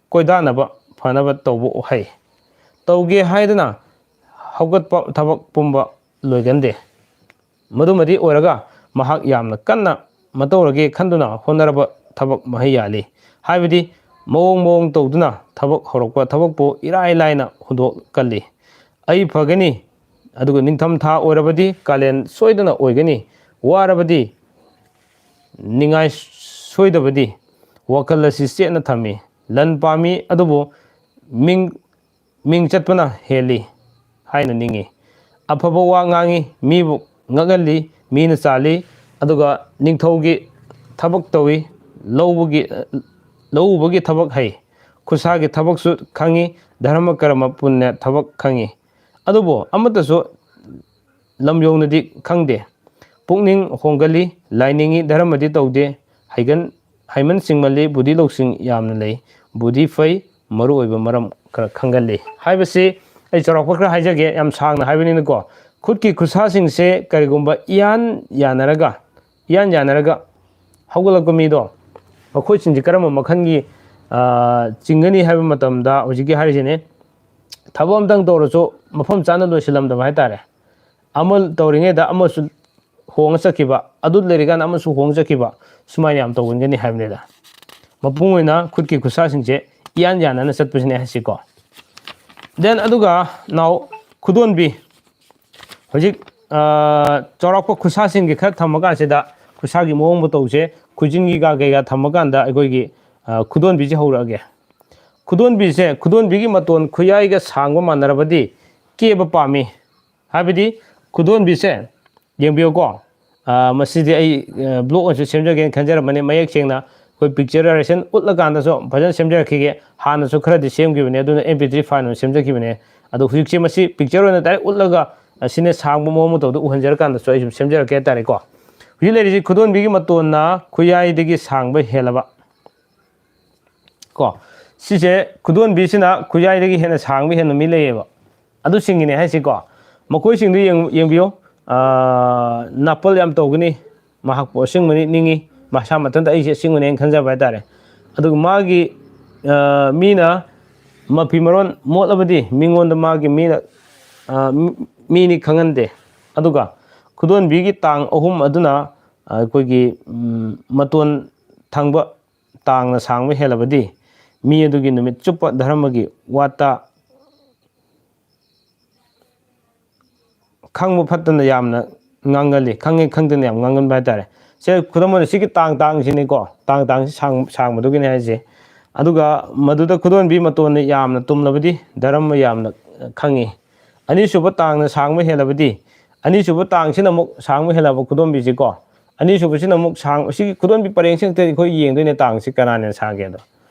ꯀꯣꯏꯗꯥꯅꯕ ꯐꯅꯕ ꯇꯧꯕ ꯍꯩ꯫ ꯇꯧꯒꯦ ꯍꯥꯏꯗꯨꯅ ꯍꯧꯒꯠꯄ ꯊꯕꯛ ꯄꯨꯝꯕ ꯂꯣꯏꯒꯟꯗꯦ꯫ ꯃꯗꯨꯃꯗꯤ ꯑꯣꯏꯔꯒ ꯃꯍꯥꯛ ꯌꯥꯝꯅ ꯀꯟꯅ ꯃꯇꯧꯔꯒꯦ ꯈꯟꯗꯨꯅ ꯍꯣꯠꯅꯔꯕ ꯊꯕꯛ ꯃꯍꯩ ꯌꯥꯜꯂꯤ꯫ ꯍꯥꯏꯕꯗꯤ ꯃꯑꯣꯡ ꯃꯑꯣꯡ ꯇꯧꯗꯨꯅ ꯊꯕꯛ ꯍꯧꯔꯛꯄ ꯊꯕꯛꯄꯨ ꯏꯔꯥꯏ ꯂꯥꯏꯅ ꯍꯨꯟꯗꯣꯛꯀꯜꯂꯤ꯫ "ꯑꯩ ꯐꯒꯅꯤ, ꯑꯗꯨꯒ ꯅꯤꯡꯊꯝ ꯊꯥ ꯑꯣꯏꯔꯕꯗꯤ ꯀꯥꯂꯦꯟ ꯁꯣꯏꯗꯅ ꯑꯣꯏꯒꯅꯤ, ꯋꯥꯔꯕꯗꯤ ꯅꯤꯡꯉꯥꯏ ꯁꯣꯏꯗꯕꯗꯤ ꯋꯥꯈꯜ ꯑꯁꯤ ꯆꯦꯠꯅ ꯊꯝꯃꯤ꯫ ꯂꯟ ꯄꯥꯝꯃꯤ, ꯑꯗꯨꯕꯨ ꯃꯤꯡ, ꯃꯤꯡ ꯆꯠꯄꯅ ꯍꯦꯜꯂꯤ ꯍꯥꯏꯅ ꯅꯤꯡꯏ꯫ ꯑꯐꯕ ꯋꯥ ꯉꯥꯡꯏ, ꯃꯤꯕꯨ ꯉꯛꯍꯜꯂꯤ, ꯃꯤꯅ ꯆꯥꯜꯂꯤ, ꯑꯗꯨꯒ ꯅꯤꯡꯊꯧꯒꯤ ꯊꯕꯛ ꯇꯧꯏ, ꯂꯧꯕꯒꯤ, ꯂꯧꯎꯕꯒꯤ ꯊꯕꯛ ꯍꯩ, ꯈꯨꯠꯁꯥꯒꯤ ꯊꯕꯛꯁꯨ ꯈꯪꯏ, ꯙꯔꯃ ꯀꯔꯃ ꯄꯨꯟꯅ ꯊꯕꯛ ꯈꯪꯏ꯫ ꯑꯗꯨꯕꯨ ꯑꯃꯠꯇꯁꯨ ꯂꯝ ꯌꯧꯅꯗꯤ ꯈꯪꯗꯦ꯫ ꯄꯨꯛꯅꯤꯡ ꯍꯣꯡꯒꯜꯂꯤ, ꯂꯥꯏꯅꯤꯡꯉꯤ, ꯙꯔꯃꯗꯤ ꯇꯧꯗꯦ, ꯍꯩꯒꯟ ꯍꯩꯃꯟ ꯁꯤꯡꯃꯜꯂꯤ, ꯕꯨꯙꯤ ꯂꯧꯁꯤꯡ ꯌꯥꯝꯅ ꯂꯩ, ꯕꯨꯙꯤ ꯐꯩ, ꯃꯔꯨꯑꯣꯏꯕ ꯃꯔꯝ ꯈꯔ ꯈꯪꯒꯜꯂꯤ ꯍꯥꯏꯕꯁꯤ ꯑꯩ ꯆꯥꯎꯔꯥꯛꯄ ꯈꯔ ꯍꯥꯏꯖꯒꯦ, ꯌꯥꯝ ꯁꯥꯡꯅ ꯍꯥꯏꯕꯅꯤꯅꯀꯣ꯫ ꯈꯨꯠꯀꯤ ꯈꯨꯠꯁꯥꯁꯤꯡꯁꯦ ꯀꯔꯤꯒꯨꯝꯕ ꯏꯌꯥꯟ ꯌꯥꯅꯔꯒ, ꯏꯌꯥꯟ ꯌꯥꯅꯔꯒ ꯍꯧꯒꯠꯂꯛꯄ ꯃꯤꯗꯣ, ꯃꯈꯣꯏꯁꯤꯡꯁꯦ ꯀꯔꯝꯕ ꯃꯈꯜꯒꯤ, ꯑ, ꯆꯤꯡꯒꯅꯤ ꯍꯥꯏꯕ ꯃꯇꯝꯗ, ꯍꯧꯖꯤꯛꯀꯤ ꯍꯥꯏꯔꯤꯁꯤꯅꯦ, ꯊꯕꯛ ꯑꯝꯇꯪ ꯇꯧꯔꯁꯨ ꯃꯐꯝ ꯆꯥꯅ ꯂꯣꯏꯁꯤꯜꯂꯝꯗꯕ ꯍꯥꯏꯇꯥꯔꯦ꯫ ꯑꯃ ꯇꯧꯔꯤꯉꯩꯗ ꯑꯃꯁꯨ ꯍꯣꯡꯉ ꯆꯠꯈꯤꯕ, ꯑꯗꯨ ꯂꯩꯔꯤꯀꯥꯟꯗ ꯑꯃꯁꯨ ꯍꯣꯡꯉ ꯆꯠꯈꯤꯕ, ꯁꯨꯃꯥꯏꯅ ꯌꯥꯝ ꯇꯧꯒꯟꯒꯅꯤ ꯍꯥꯏꯕꯅꯤꯗ꯫ ꯃꯄꯨꯡ ꯑꯣꯏꯅ ꯈꯨꯠꯀꯤ ꯈꯨꯠꯁꯥꯁꯤꯡꯁꯦ ꯏꯌꯥꯟ ꯌꯥꯅꯅ ꯆꯠꯄꯁꯤꯅꯦ ꯍꯥꯏꯁꯤꯀꯣ꯫ Then ꯑꯗꯨꯒ now ꯈꯨꯗꯣꯟꯕꯤ, ꯍꯧꯖꯤꯛ, ꯑ, ꯆꯥꯎꯔꯥꯛꯄ ꯈꯨꯠꯁꯥꯁꯤꯡꯒꯤ ꯈꯔ ꯊꯝꯃꯀꯥꯟꯁꯤꯗ, ꯈꯨꯠꯁꯥꯒꯤ ꯃꯑꯣꯡ ꯃꯇꯧꯁꯦ, ꯈꯨꯖꯤꯟꯒꯤꯒ ꯀꯩꯒ ꯊꯝꯃꯀꯥꯟꯗ ꯑꯩꯈꯣꯏꯒꯤ, ꯑ, ꯈꯨꯗꯣꯟꯕꯤꯁꯦ ꯍꯧꯔꯛꯑꯒꯦ꯫ ꯈꯨꯗꯣꯟꯕꯤꯁꯦ, ꯈꯨꯗꯣꯟꯕꯤꯒꯤ ꯃꯇꯣꯟ ꯈꯨꯌꯥꯏꯒ ꯁꯥꯡꯕ ꯃꯥꯟꯅꯔꯕꯗꯤ ꯀꯦꯕ ꯄꯥꯝꯃꯤ꯫ ꯍꯥꯏꯕꯗꯤ ꯈꯨꯗꯣꯟꯕꯤꯁꯦ, ꯌꯦꯡꯕꯤꯌꯨꯀꯣ꯫ ꯑ, ꯃꯁꯤꯗꯤ ꯑꯩ, ꯑ, blog ꯑꯣꯏꯅꯁꯨ ꯁꯦꯝꯖꯒꯦꯅ ꯈꯟꯖꯔꯝꯕꯅꯤ꯫ ꯃꯌꯦꯛ ꯁꯦꯡꯅ ꯑꯩꯈꯣꯏ picturization ꯎꯠꯂꯀꯥꯟꯗꯁꯨ ꯐꯖꯅ ꯁꯦꯝꯖꯔꯛꯈꯤꯒꯦ꯫ ꯍꯥꯟꯅꯁꯨ ꯈꯔꯗꯤ ꯁꯦꯝꯈꯤꯕꯅꯦ, ꯑꯗꯨꯅ M P three file ꯑꯣꯏꯅ ꯁꯦꯝꯖꯈꯤꯕꯅꯦ꯫ ꯑꯗꯣ ꯍꯧꯖꯤꯛꯁꯦ ꯃꯁꯤ picture ꯑꯣꯏꯅ direct ꯎꯠꯂꯒ, ꯑ, ꯁꯤꯅ ꯁꯥꯡꯕ ꯃꯑꯣꯡ ꯃꯇꯧꯗ ꯎꯍꯟꯖꯔꯀꯥꯟꯗꯁꯨ ꯑꯩ ꯁꯨꯝ ꯁꯦꯝꯖꯔꯛꯀꯦ ꯍꯥꯏꯇꯥꯔꯦꯀꯣ꯫ ꯍꯧꯖꯤꯛ ꯂꯩꯔꯤꯁꯤ ꯈꯨꯗꯣꯟꯕꯤꯒꯤ ꯃꯇꯣꯟꯅ ꯈꯨꯌꯥꯏꯗꯒꯤ ꯁꯥꯡꯕ ꯍꯦꯜꯂꯕ꯫ ꯀꯣ, ꯁꯤꯁꯦ ꯈꯨꯗꯣꯟꯕꯤꯁꯤꯅ ꯈꯨꯌꯥꯏꯗꯒꯤ ꯍꯦꯟꯅ ꯁꯥꯡꯕ ꯍꯦꯟꯕ ꯃꯤ ꯂꯩꯌꯦꯕ꯫ ꯑꯗꯨꯁꯤꯡꯒꯤꯅꯦ ꯍꯥꯏꯁꯤꯀꯣ꯫ ꯃꯈꯣꯏꯁꯤꯡꯗꯨ ꯌꯦꯡ-, ꯌꯦꯡꯕꯤꯌꯨ꯫ ꯑꯥ, ꯅꯥꯄꯜ ꯌꯥꯝ ꯇꯧꯒꯅꯤ꯫ ꯃꯍꯥꯛꯄꯨ ꯑꯁꯤꯡꯕꯅꯤ ꯅꯤꯡꯉꯤ꯫ ꯃꯁꯥ ꯃꯊꯟꯇ ꯑꯩꯁꯦ ꯑꯁꯤꯡꯕꯅꯦꯅ ꯈꯟꯖꯕ ꯍꯥꯏꯇꯥꯔꯦ꯫ ꯑꯗꯨꯒ ꯃꯥꯒꯤ, ꯑꯥ, ꯃꯤꯅ ꯃꯐꯤ ꯃꯔꯣꯟ ꯃꯣꯠꯂꯕꯗꯤ ꯃꯤꯉꯣꯟꯗ ꯃꯥꯒꯤ ꯃꯤꯅ, ꯑꯥ, ꯃꯤ-, ꯃꯤꯅꯤ ꯈꯪꯍꯟꯗꯦ꯫ ꯑꯗꯨꯒ ꯈꯨꯗꯣꯟꯕꯤꯒꯤ ꯇꯥꯡ ꯑꯍꯨꯝ ꯑꯗꯨꯅ ꯑꯩꯈꯣꯏꯒꯤ, ꯎꯝ, ꯃꯇꯣꯟ ꯊꯪꯕ ꯇꯥꯡꯅ ꯁꯥꯡꯕ ꯍꯦꯜꯂꯕꯗꯤ ꯃꯤ ꯑꯗꯨꯒꯤ ꯅꯨꯃꯤꯠ ꯆꯨꯞꯄ ꯙꯔꯃꯒꯤ ꯋꯥꯇ ꯈꯪꯕ ꯐꯠꯇꯅ ꯌꯥꯝꯅ ꯉꯥꯡꯒꯜꯂꯤ꯫ ꯈꯪꯉꯦ ꯈꯪꯗꯅ ꯌꯥꯝ ꯉꯥꯡꯒꯟꯕ ꯍꯥꯏꯇꯥꯔꯦ꯫ ꯁꯦ ꯈꯨꯗꯝ ꯑꯣꯏꯅ ꯁꯤꯒꯤ ꯇꯥꯡ, ꯇꯥꯡꯁꯤꯅꯤꯀꯣ, ꯇꯥꯡ, ꯇꯥꯡꯁꯤ ꯁꯥꯡ-, ꯁꯥꯡꯕꯗꯨꯒꯤꯅꯦ ꯍꯥꯏꯁꯦ꯫ ꯑꯗꯨꯒ ꯃꯗꯨꯗ ꯈꯨꯗꯣꯟꯕꯤ ꯃꯇꯣꯟꯅ ꯌꯥꯝꯅ ꯇꯨꯝꯂꯕꯗꯤ ꯙꯔꯃ ꯌꯥꯝꯅ ꯈꯪꯉꯤ꯫ ꯑꯅꯤꯁꯨꯕ ꯇꯥꯡꯅ ꯁꯥꯡꯕ ꯍꯦꯜꯂꯕꯗꯤ, ꯑꯅꯤꯁꯨꯕ ꯇꯥꯡꯁꯤꯅ ꯑꯃꯨꯛ ꯁꯥꯡꯕ ꯍꯦꯜꯂꯕ ꯈꯨꯗꯣꯟꯕꯤꯁꯤꯀꯣ, ꯑꯅꯤꯁꯨꯕꯁꯤꯅ ꯑꯃꯨꯛ ꯁꯥꯡ-, ꯁꯤꯒꯤ ꯈꯨꯗꯣꯟꯕꯤ ꯄꯔꯦꯡꯁꯤ ꯈꯛꯇꯗꯤ ꯑꯩꯈꯣꯏ ꯌꯦꯡꯗꯣꯏꯅꯦ, ꯇꯥꯡꯁꯤ ꯀꯅꯥꯅ ꯍꯦꯟꯅ ꯁꯥꯡꯒꯦꯗꯣ꯫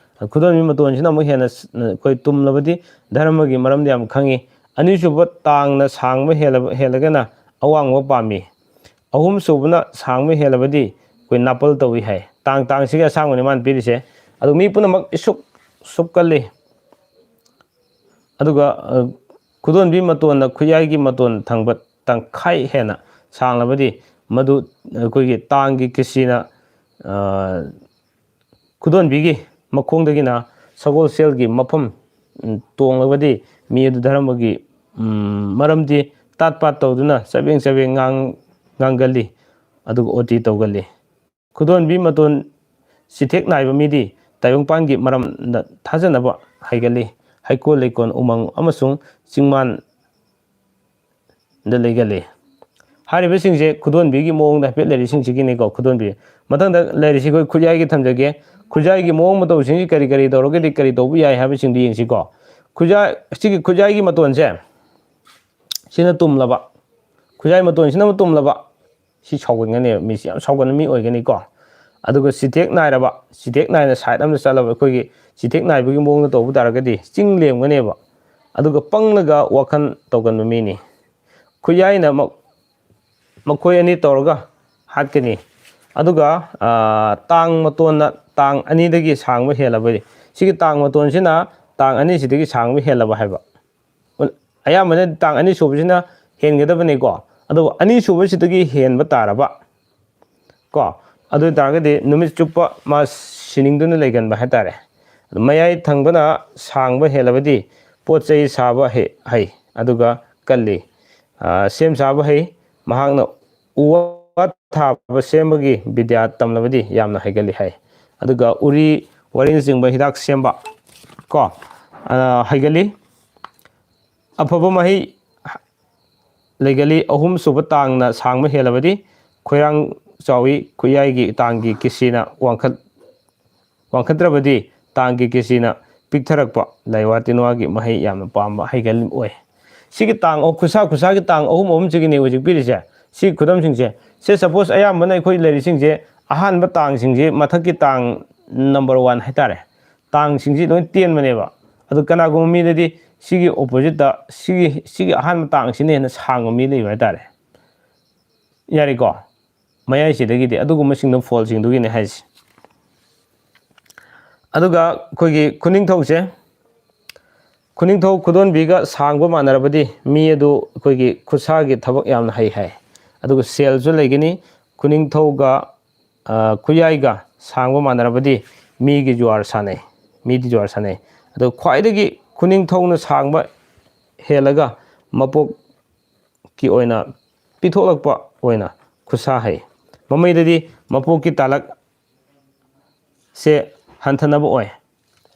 ꯈꯨꯗꯣꯟꯕꯤ ꯃꯇꯣꯟꯁꯤꯅ ꯑꯃꯨꯛ ꯍꯦꯟꯅ ꯁ-, ꯑꯩꯈꯣꯏ ꯇꯨꯝꯂꯕꯗꯤ ꯙꯔꯃꯒꯤ ꯃꯔꯝꯗ ꯌꯥꯝ ꯈꯪꯉꯤ꯫ ꯑꯅꯤꯁꯨꯕ ꯇꯥꯡꯅ ꯁꯥꯡꯕ ꯍꯦꯜꯂꯕ, ꯍꯦꯜꯂꯒꯅ ꯑꯋꯥꯡꯕ ꯄꯥꯝꯃꯤ꯫ ꯑꯍꯨꯝ ꯁꯨꯕꯅ ꯁꯥꯡꯕ ꯍꯦꯜꯂꯕꯗꯤ ꯑꯩꯈꯣꯏ ꯅꯥꯄꯜ ꯇꯧꯏ ꯍꯥꯏ꯫ ꯇꯥꯡ ꯇꯥꯡꯁꯤꯒꯤ ꯑꯁꯥꯡꯕꯅꯤ ꯃꯥꯅ ꯄꯤꯔꯤꯁꯦ꯫ ꯑꯗꯨ ꯃꯤ ꯄꯨꯝꯅꯃꯛ ꯏꯁꯨꯛ ꯁꯨꯛꯀꯜꯂꯤ꯫ ꯑꯗꯨꯒ ꯈꯨꯗꯣꯟꯕꯤ ꯃꯇꯣꯟꯅ ꯈꯨꯠꯌꯥꯏꯒꯤ ꯃꯇꯣꯟ ꯊꯪꯕ ꯇꯪꯈꯥꯏ ꯍꯦꯟꯅ ꯁꯥꯡꯂꯕꯗꯤ ꯃꯗꯨ ꯑꯩꯈꯣꯏꯒꯤ ꯇꯥꯡꯒꯤ ꯀꯤꯁꯤꯅ ꯈꯨꯗꯣꯟꯕꯤꯒꯤ ꯃꯈꯣꯡꯗꯒꯤꯅ ꯁꯒꯣꯜꯁꯦꯜꯒꯤ ꯃꯐꯝ ꯇꯣꯡꯂꯕꯗꯤ ꯃꯤ ꯑꯗꯨ ꯙꯔꯃꯒꯤ ꯃꯔꯝꯗꯤ ꯇꯥꯠ ꯄꯥꯠ ꯇꯧꯗꯨꯅ ꯆꯕꯦꯡ ꯆꯕꯦꯡ ꯉꯥꯡ ꯉꯥꯡꯒꯜꯂꯤ꯫ ꯑꯗꯨꯒ ꯑꯣꯇꯤ ꯇꯧꯒꯜꯂꯤ꯫ ꯈꯨꯗꯣꯟꯕꯤ ꯃꯇꯣꯟ ꯆꯤꯊꯦꯛ ꯅꯥꯏꯕ ꯃꯤꯗꯤ ꯇꯥꯏꯕꯪꯄꯥꯟꯒꯤ ꯃꯔꯝꯗ ꯊꯥꯖꯅꯕ ꯍꯩꯒꯜꯂꯤ꯫ ꯍꯩꯀꯣꯜ ꯂꯩꯀꯣꯜ ꯎꯃꯪ ꯑꯃꯁꯨꯡ ꯆꯤꯡꯃꯥꯟ ꯗ ꯂꯩꯒꯜꯂꯤ꯫ ꯍꯥꯏꯔꯤꯕꯁꯤꯡꯁꯦ ꯈꯨꯗꯣꯟꯕꯤꯒꯤ ꯃꯑꯣꯡꯗ ꯍꯥꯏꯐꯦꯠ ꯂꯩꯔꯤꯁꯤꯡꯁꯤꯒꯤꯅꯤꯀꯣ꯫ ꯈꯨꯗꯣꯟꯕꯤ ꯃꯊꯪꯗ ꯂꯩꯔꯤꯁꯤ ꯑꯩꯈꯣꯏ ꯈꯨꯠꯌꯥꯏꯒꯤ ꯊꯝꯖꯒꯦ꯫ ꯈꯨꯠꯌꯥꯏꯒꯤ ꯃꯑꯣꯡ ꯃꯇꯧꯁꯤꯡꯁꯤ ꯀꯔꯤ ꯀꯔꯤ ꯇꯧꯔꯒꯗꯤ ꯀꯔꯤ ꯇꯧꯕ ꯌꯥꯏ ꯍꯥꯏꯕꯁꯤꯡꯗꯨ ꯌꯦꯡꯁꯤꯀꯣ꯫ ꯈꯨꯠꯌꯥꯏ ꯁꯤꯒꯤ ꯈꯨꯠꯌꯥꯏꯒꯤ ꯃꯇꯣꯟꯁꯦ ꯁꯤꯅ ꯇꯨꯝꯂꯕ꯫ ꯈꯨꯠꯌꯥꯏ ꯃꯇꯣꯟꯁꯤꯅ ꯑꯃꯨꯛ ꯇꯨꯝꯂꯕ꯫ ꯁꯤ ꯁꯥꯎꯒꯟꯒꯅꯦꯕ, ꯃꯤꯁꯤ ꯌꯥꯝ ꯁꯥꯎꯒꯟꯕ ꯃꯤ ꯑꯣꯏꯒꯅꯤꯀꯣ꯫ ꯑꯗꯨꯒ ꯆꯤꯊꯦꯛ ꯅꯥꯏꯔꯕ, ꯆꯤꯊꯦꯛ ꯅꯥꯏꯅ ꯁꯥꯏꯠ ꯑꯃꯗ ꯆꯠꯂꯕ ꯑꯩꯈꯣꯏꯒꯤ ꯆꯤꯊꯦꯛ ꯅꯥꯏꯕꯒꯤ ꯃꯑꯣꯡꯗ ꯇꯧꯕ ꯇꯥꯔꯒꯗꯤ ꯆꯤꯡ ꯂꯦꯝꯒꯅꯦꯕ꯫ ꯑꯗꯨꯒ ꯄꯪꯂꯒ ꯋꯥꯈꯜ ꯇꯧꯒꯟꯕ ꯃꯤꯅꯤ꯫ ꯈꯨꯠꯌꯥꯏꯅ ꯃꯈꯣꯏ ꯑꯅꯤ ꯇꯧꯔꯒ ꯍꯥꯠꯀꯅꯤ꯫ ꯑꯗꯨꯒ ꯇꯥꯡ ꯃꯇꯣꯟꯅ ꯇꯥꯡ ꯑꯅꯤꯗꯒꯤ ꯁꯥꯡꯕ ꯍꯦꯜꯂꯕꯗꯤ, ꯁꯤꯒꯤ ꯇꯥꯡ ꯃꯇꯣꯟꯁꯤꯅ ꯇꯥꯡ ꯑꯅꯤꯁꯤꯗꯒꯤ ꯁꯥꯡꯕ ꯍꯦꯜꯂꯕ ꯍꯥꯏꯕ꯫ ꯑꯌꯥꯝꯕꯅ ꯇꯥꯡ ꯑꯅꯤ ꯁꯨꯕꯁꯤꯅ ꯍꯦꯟꯒꯗꯕꯅꯤꯀꯣ꯫ ꯑꯗꯨꯕꯨ ꯑꯅꯤ ꯁꯨꯕꯁꯤꯗꯒꯤ ꯍꯦꯟꯕ ꯇꯥꯔꯕ ꯀꯣ, ꯑꯗꯨ ꯑꯣꯏ ꯇꯥꯔꯒꯗꯤ ꯅꯨꯃꯤꯠ ꯆꯨꯞꯄ ꯃꯥ ꯁꯤꯅꯤꯡꯗꯨꯅ ꯂꯩꯒꯟꯕ ꯍꯥꯏꯇꯥꯔꯦ꯫ ꯑꯗꯨ ꯃꯌꯥꯏ ꯊꯪꯕꯅ ꯁꯥꯡꯕ ꯍꯦꯜꯂꯕꯗꯤ ꯄꯣꯠ ꯆꯩ ꯁꯥꯕ ꯍꯩ, ꯍꯩ, ꯑꯗꯨꯒ ꯀꯜꯂꯤ꯫ ꯁꯦꯝ ꯁꯥꯕ ꯍꯩ꯫ ꯃꯍꯥꯛꯅ ꯎ ꯋꯥ ꯊꯥꯕ ꯁꯦꯝꯕꯒꯤ ꯕꯤꯗ꯭ꯌꯥ ꯇꯝꯂꯕꯗꯤ ꯌꯥꯝꯅ ꯍꯩꯒꯜꯂꯤ ꯍꯥꯏ꯫ ꯑꯗꯨꯒ ꯎꯔꯤ ꯋꯥꯔꯤꯅꯆꯤꯡꯕ ꯍꯤꯗꯥꯛ ꯁꯦꯝꯕ ꯀꯣ, ꯍꯩꯒꯜꯂꯤ꯫ ꯑꯐꯕ ꯃꯍꯩ ꯂꯩꯒꯜꯂꯤ꯫ ꯑꯍꯨꯝ ꯁꯨꯕ ꯇꯥꯡꯅ ꯁꯥꯡꯕ ꯍꯦꯜꯂꯕꯗꯤ ꯈꯣꯏꯔꯥꯡ ꯆꯥꯎꯏ꯫ ꯈꯨꯠꯌꯥꯏꯒꯤ ꯇꯥꯡꯒꯤ ꯀꯤꯁꯤꯅ ꯋꯥꯡꯈꯠ ꯋꯥꯡꯈꯠꯇ꯭ꯔꯕꯗꯤ ꯇꯥꯡꯒꯤ ꯀꯤꯁꯤꯅ ꯄꯤꯛꯊꯔꯛꯄ, ꯂꯩꯋꯥ ꯇꯤꯟꯋꯥꯒꯤ ꯃꯍꯩ ꯌꯥꯝꯅ ꯄꯥꯝꯕ ꯍꯩꯒꯜ ꯑꯣꯏ꯫ ꯁꯤꯒꯤ ꯇꯥꯡ, ꯈꯨꯠꯁꯥ ꯈꯨꯠꯁꯥꯒꯤ ꯇꯥꯡ ꯑꯍꯨꯝ ꯑꯍꯨꯝꯁꯤꯒꯤꯅꯦ ꯍꯧꯖꯤꯛ ꯄꯤꯔꯤꯁꯦ꯫ ꯁꯤ ꯈꯨꯗꯝꯁꯤꯡꯁꯦ, ꯁꯦ, ꯁꯄꯣꯁ, ꯑꯌꯥꯝꯕꯅ ꯑꯩꯈꯣꯏ ꯂꯩꯔꯤꯁꯤꯡꯁꯦ ꯑꯍꯥꯟꯕ ꯇꯥꯡꯁꯤꯡꯁꯦ ꯃꯊꯛꯀꯤ ꯇꯥꯡ ꯅꯝꯕꯔ ꯋꯥꯟ ꯍꯥꯏꯇꯥꯔꯦ, ꯇꯥꯡꯁꯤꯡꯁꯤ ꯂꯣꯏ ꯇꯦꯟꯕꯅꯦꯕ꯫ ꯑꯗꯨ ꯀꯅꯥꯒꯨꯝꯕ ꯃꯤꯗꯗꯤ ꯁꯤꯒꯤ ꯑꯣꯄꯣꯖꯤꯠꯇ ꯁꯤꯒꯤ, ꯁꯤꯒꯤ ꯑꯍꯥꯟꯕ ꯇꯥꯡꯁꯤꯅ ꯍꯦꯟꯅ ꯁꯥꯡꯕ ꯃꯤ ꯂꯩꯕ ꯍꯥꯏꯇꯥꯔꯦ꯫ ꯌꯥꯔꯦꯀꯣ? ꯃꯌꯥꯏꯁꯤꯗꯒꯤꯗꯤ ꯑꯗꯨꯒꯨꯝꯕꯁꯤꯡꯗꯣ ꯐꯣꯜꯁꯤꯡꯗꯨꯒꯤꯅꯦ ꯍꯥꯏꯁꯦ꯫ ꯑꯗꯨꯒ ꯑꯩꯈꯣꯏꯒꯤ ꯈꯨꯅꯤꯡꯊꯧꯁꯦ, ꯈꯨꯅꯤꯡꯊꯧ ꯈꯨꯗꯣꯟꯕꯤꯒ ꯁꯥꯡꯕ ꯃꯥꯟꯅꯔꯕꯗꯤ ꯃꯤ ꯑꯗꯨ ꯑꯩꯈꯣꯏꯒꯤ ꯈꯨꯠꯁꯥꯒꯤ ꯊꯕꯛ ꯌꯥꯝꯅ ꯍꯩ ꯍꯥꯏ꯫ ꯑꯗꯨꯒ ꯁꯦꯜꯁꯨ ꯂꯩꯒꯅꯤ꯫ ꯈꯨꯅꯤꯡꯊꯧꯒ, ꯑ, ꯈꯨꯌꯥꯏꯒ ꯁꯥꯡꯕ ꯃꯥꯟꯅꯔꯕꯗꯤ ꯃꯤꯒꯤ ꯖꯨꯋꯥꯔ ꯁꯥꯟꯅꯩ, ꯃꯤꯗꯤ ꯖꯨꯋꯥꯔ ꯁꯥꯟꯅꯩ꯫ ꯑꯗꯣ ꯈ꯭ꯋꯥꯏꯗꯒꯤ ꯈꯨꯅꯤꯡꯊꯧꯅ ꯁꯥꯡꯕ ꯍꯦꯜꯂꯒ ꯃꯄꯣꯛꯀꯤ ꯑꯣꯏꯅ ꯄꯤꯊꯣꯛꯂꯛꯄ ꯑꯣꯏꯅ ꯈꯨꯠꯁꯥ ꯍꯩ꯫ ꯃꯃꯩꯗꯗꯤ ꯃꯄꯣꯛꯀꯤ ꯇꯥꯂꯛ ꯁꯦ ꯍꯟꯊꯅꯕ ꯑꯣꯏ꯫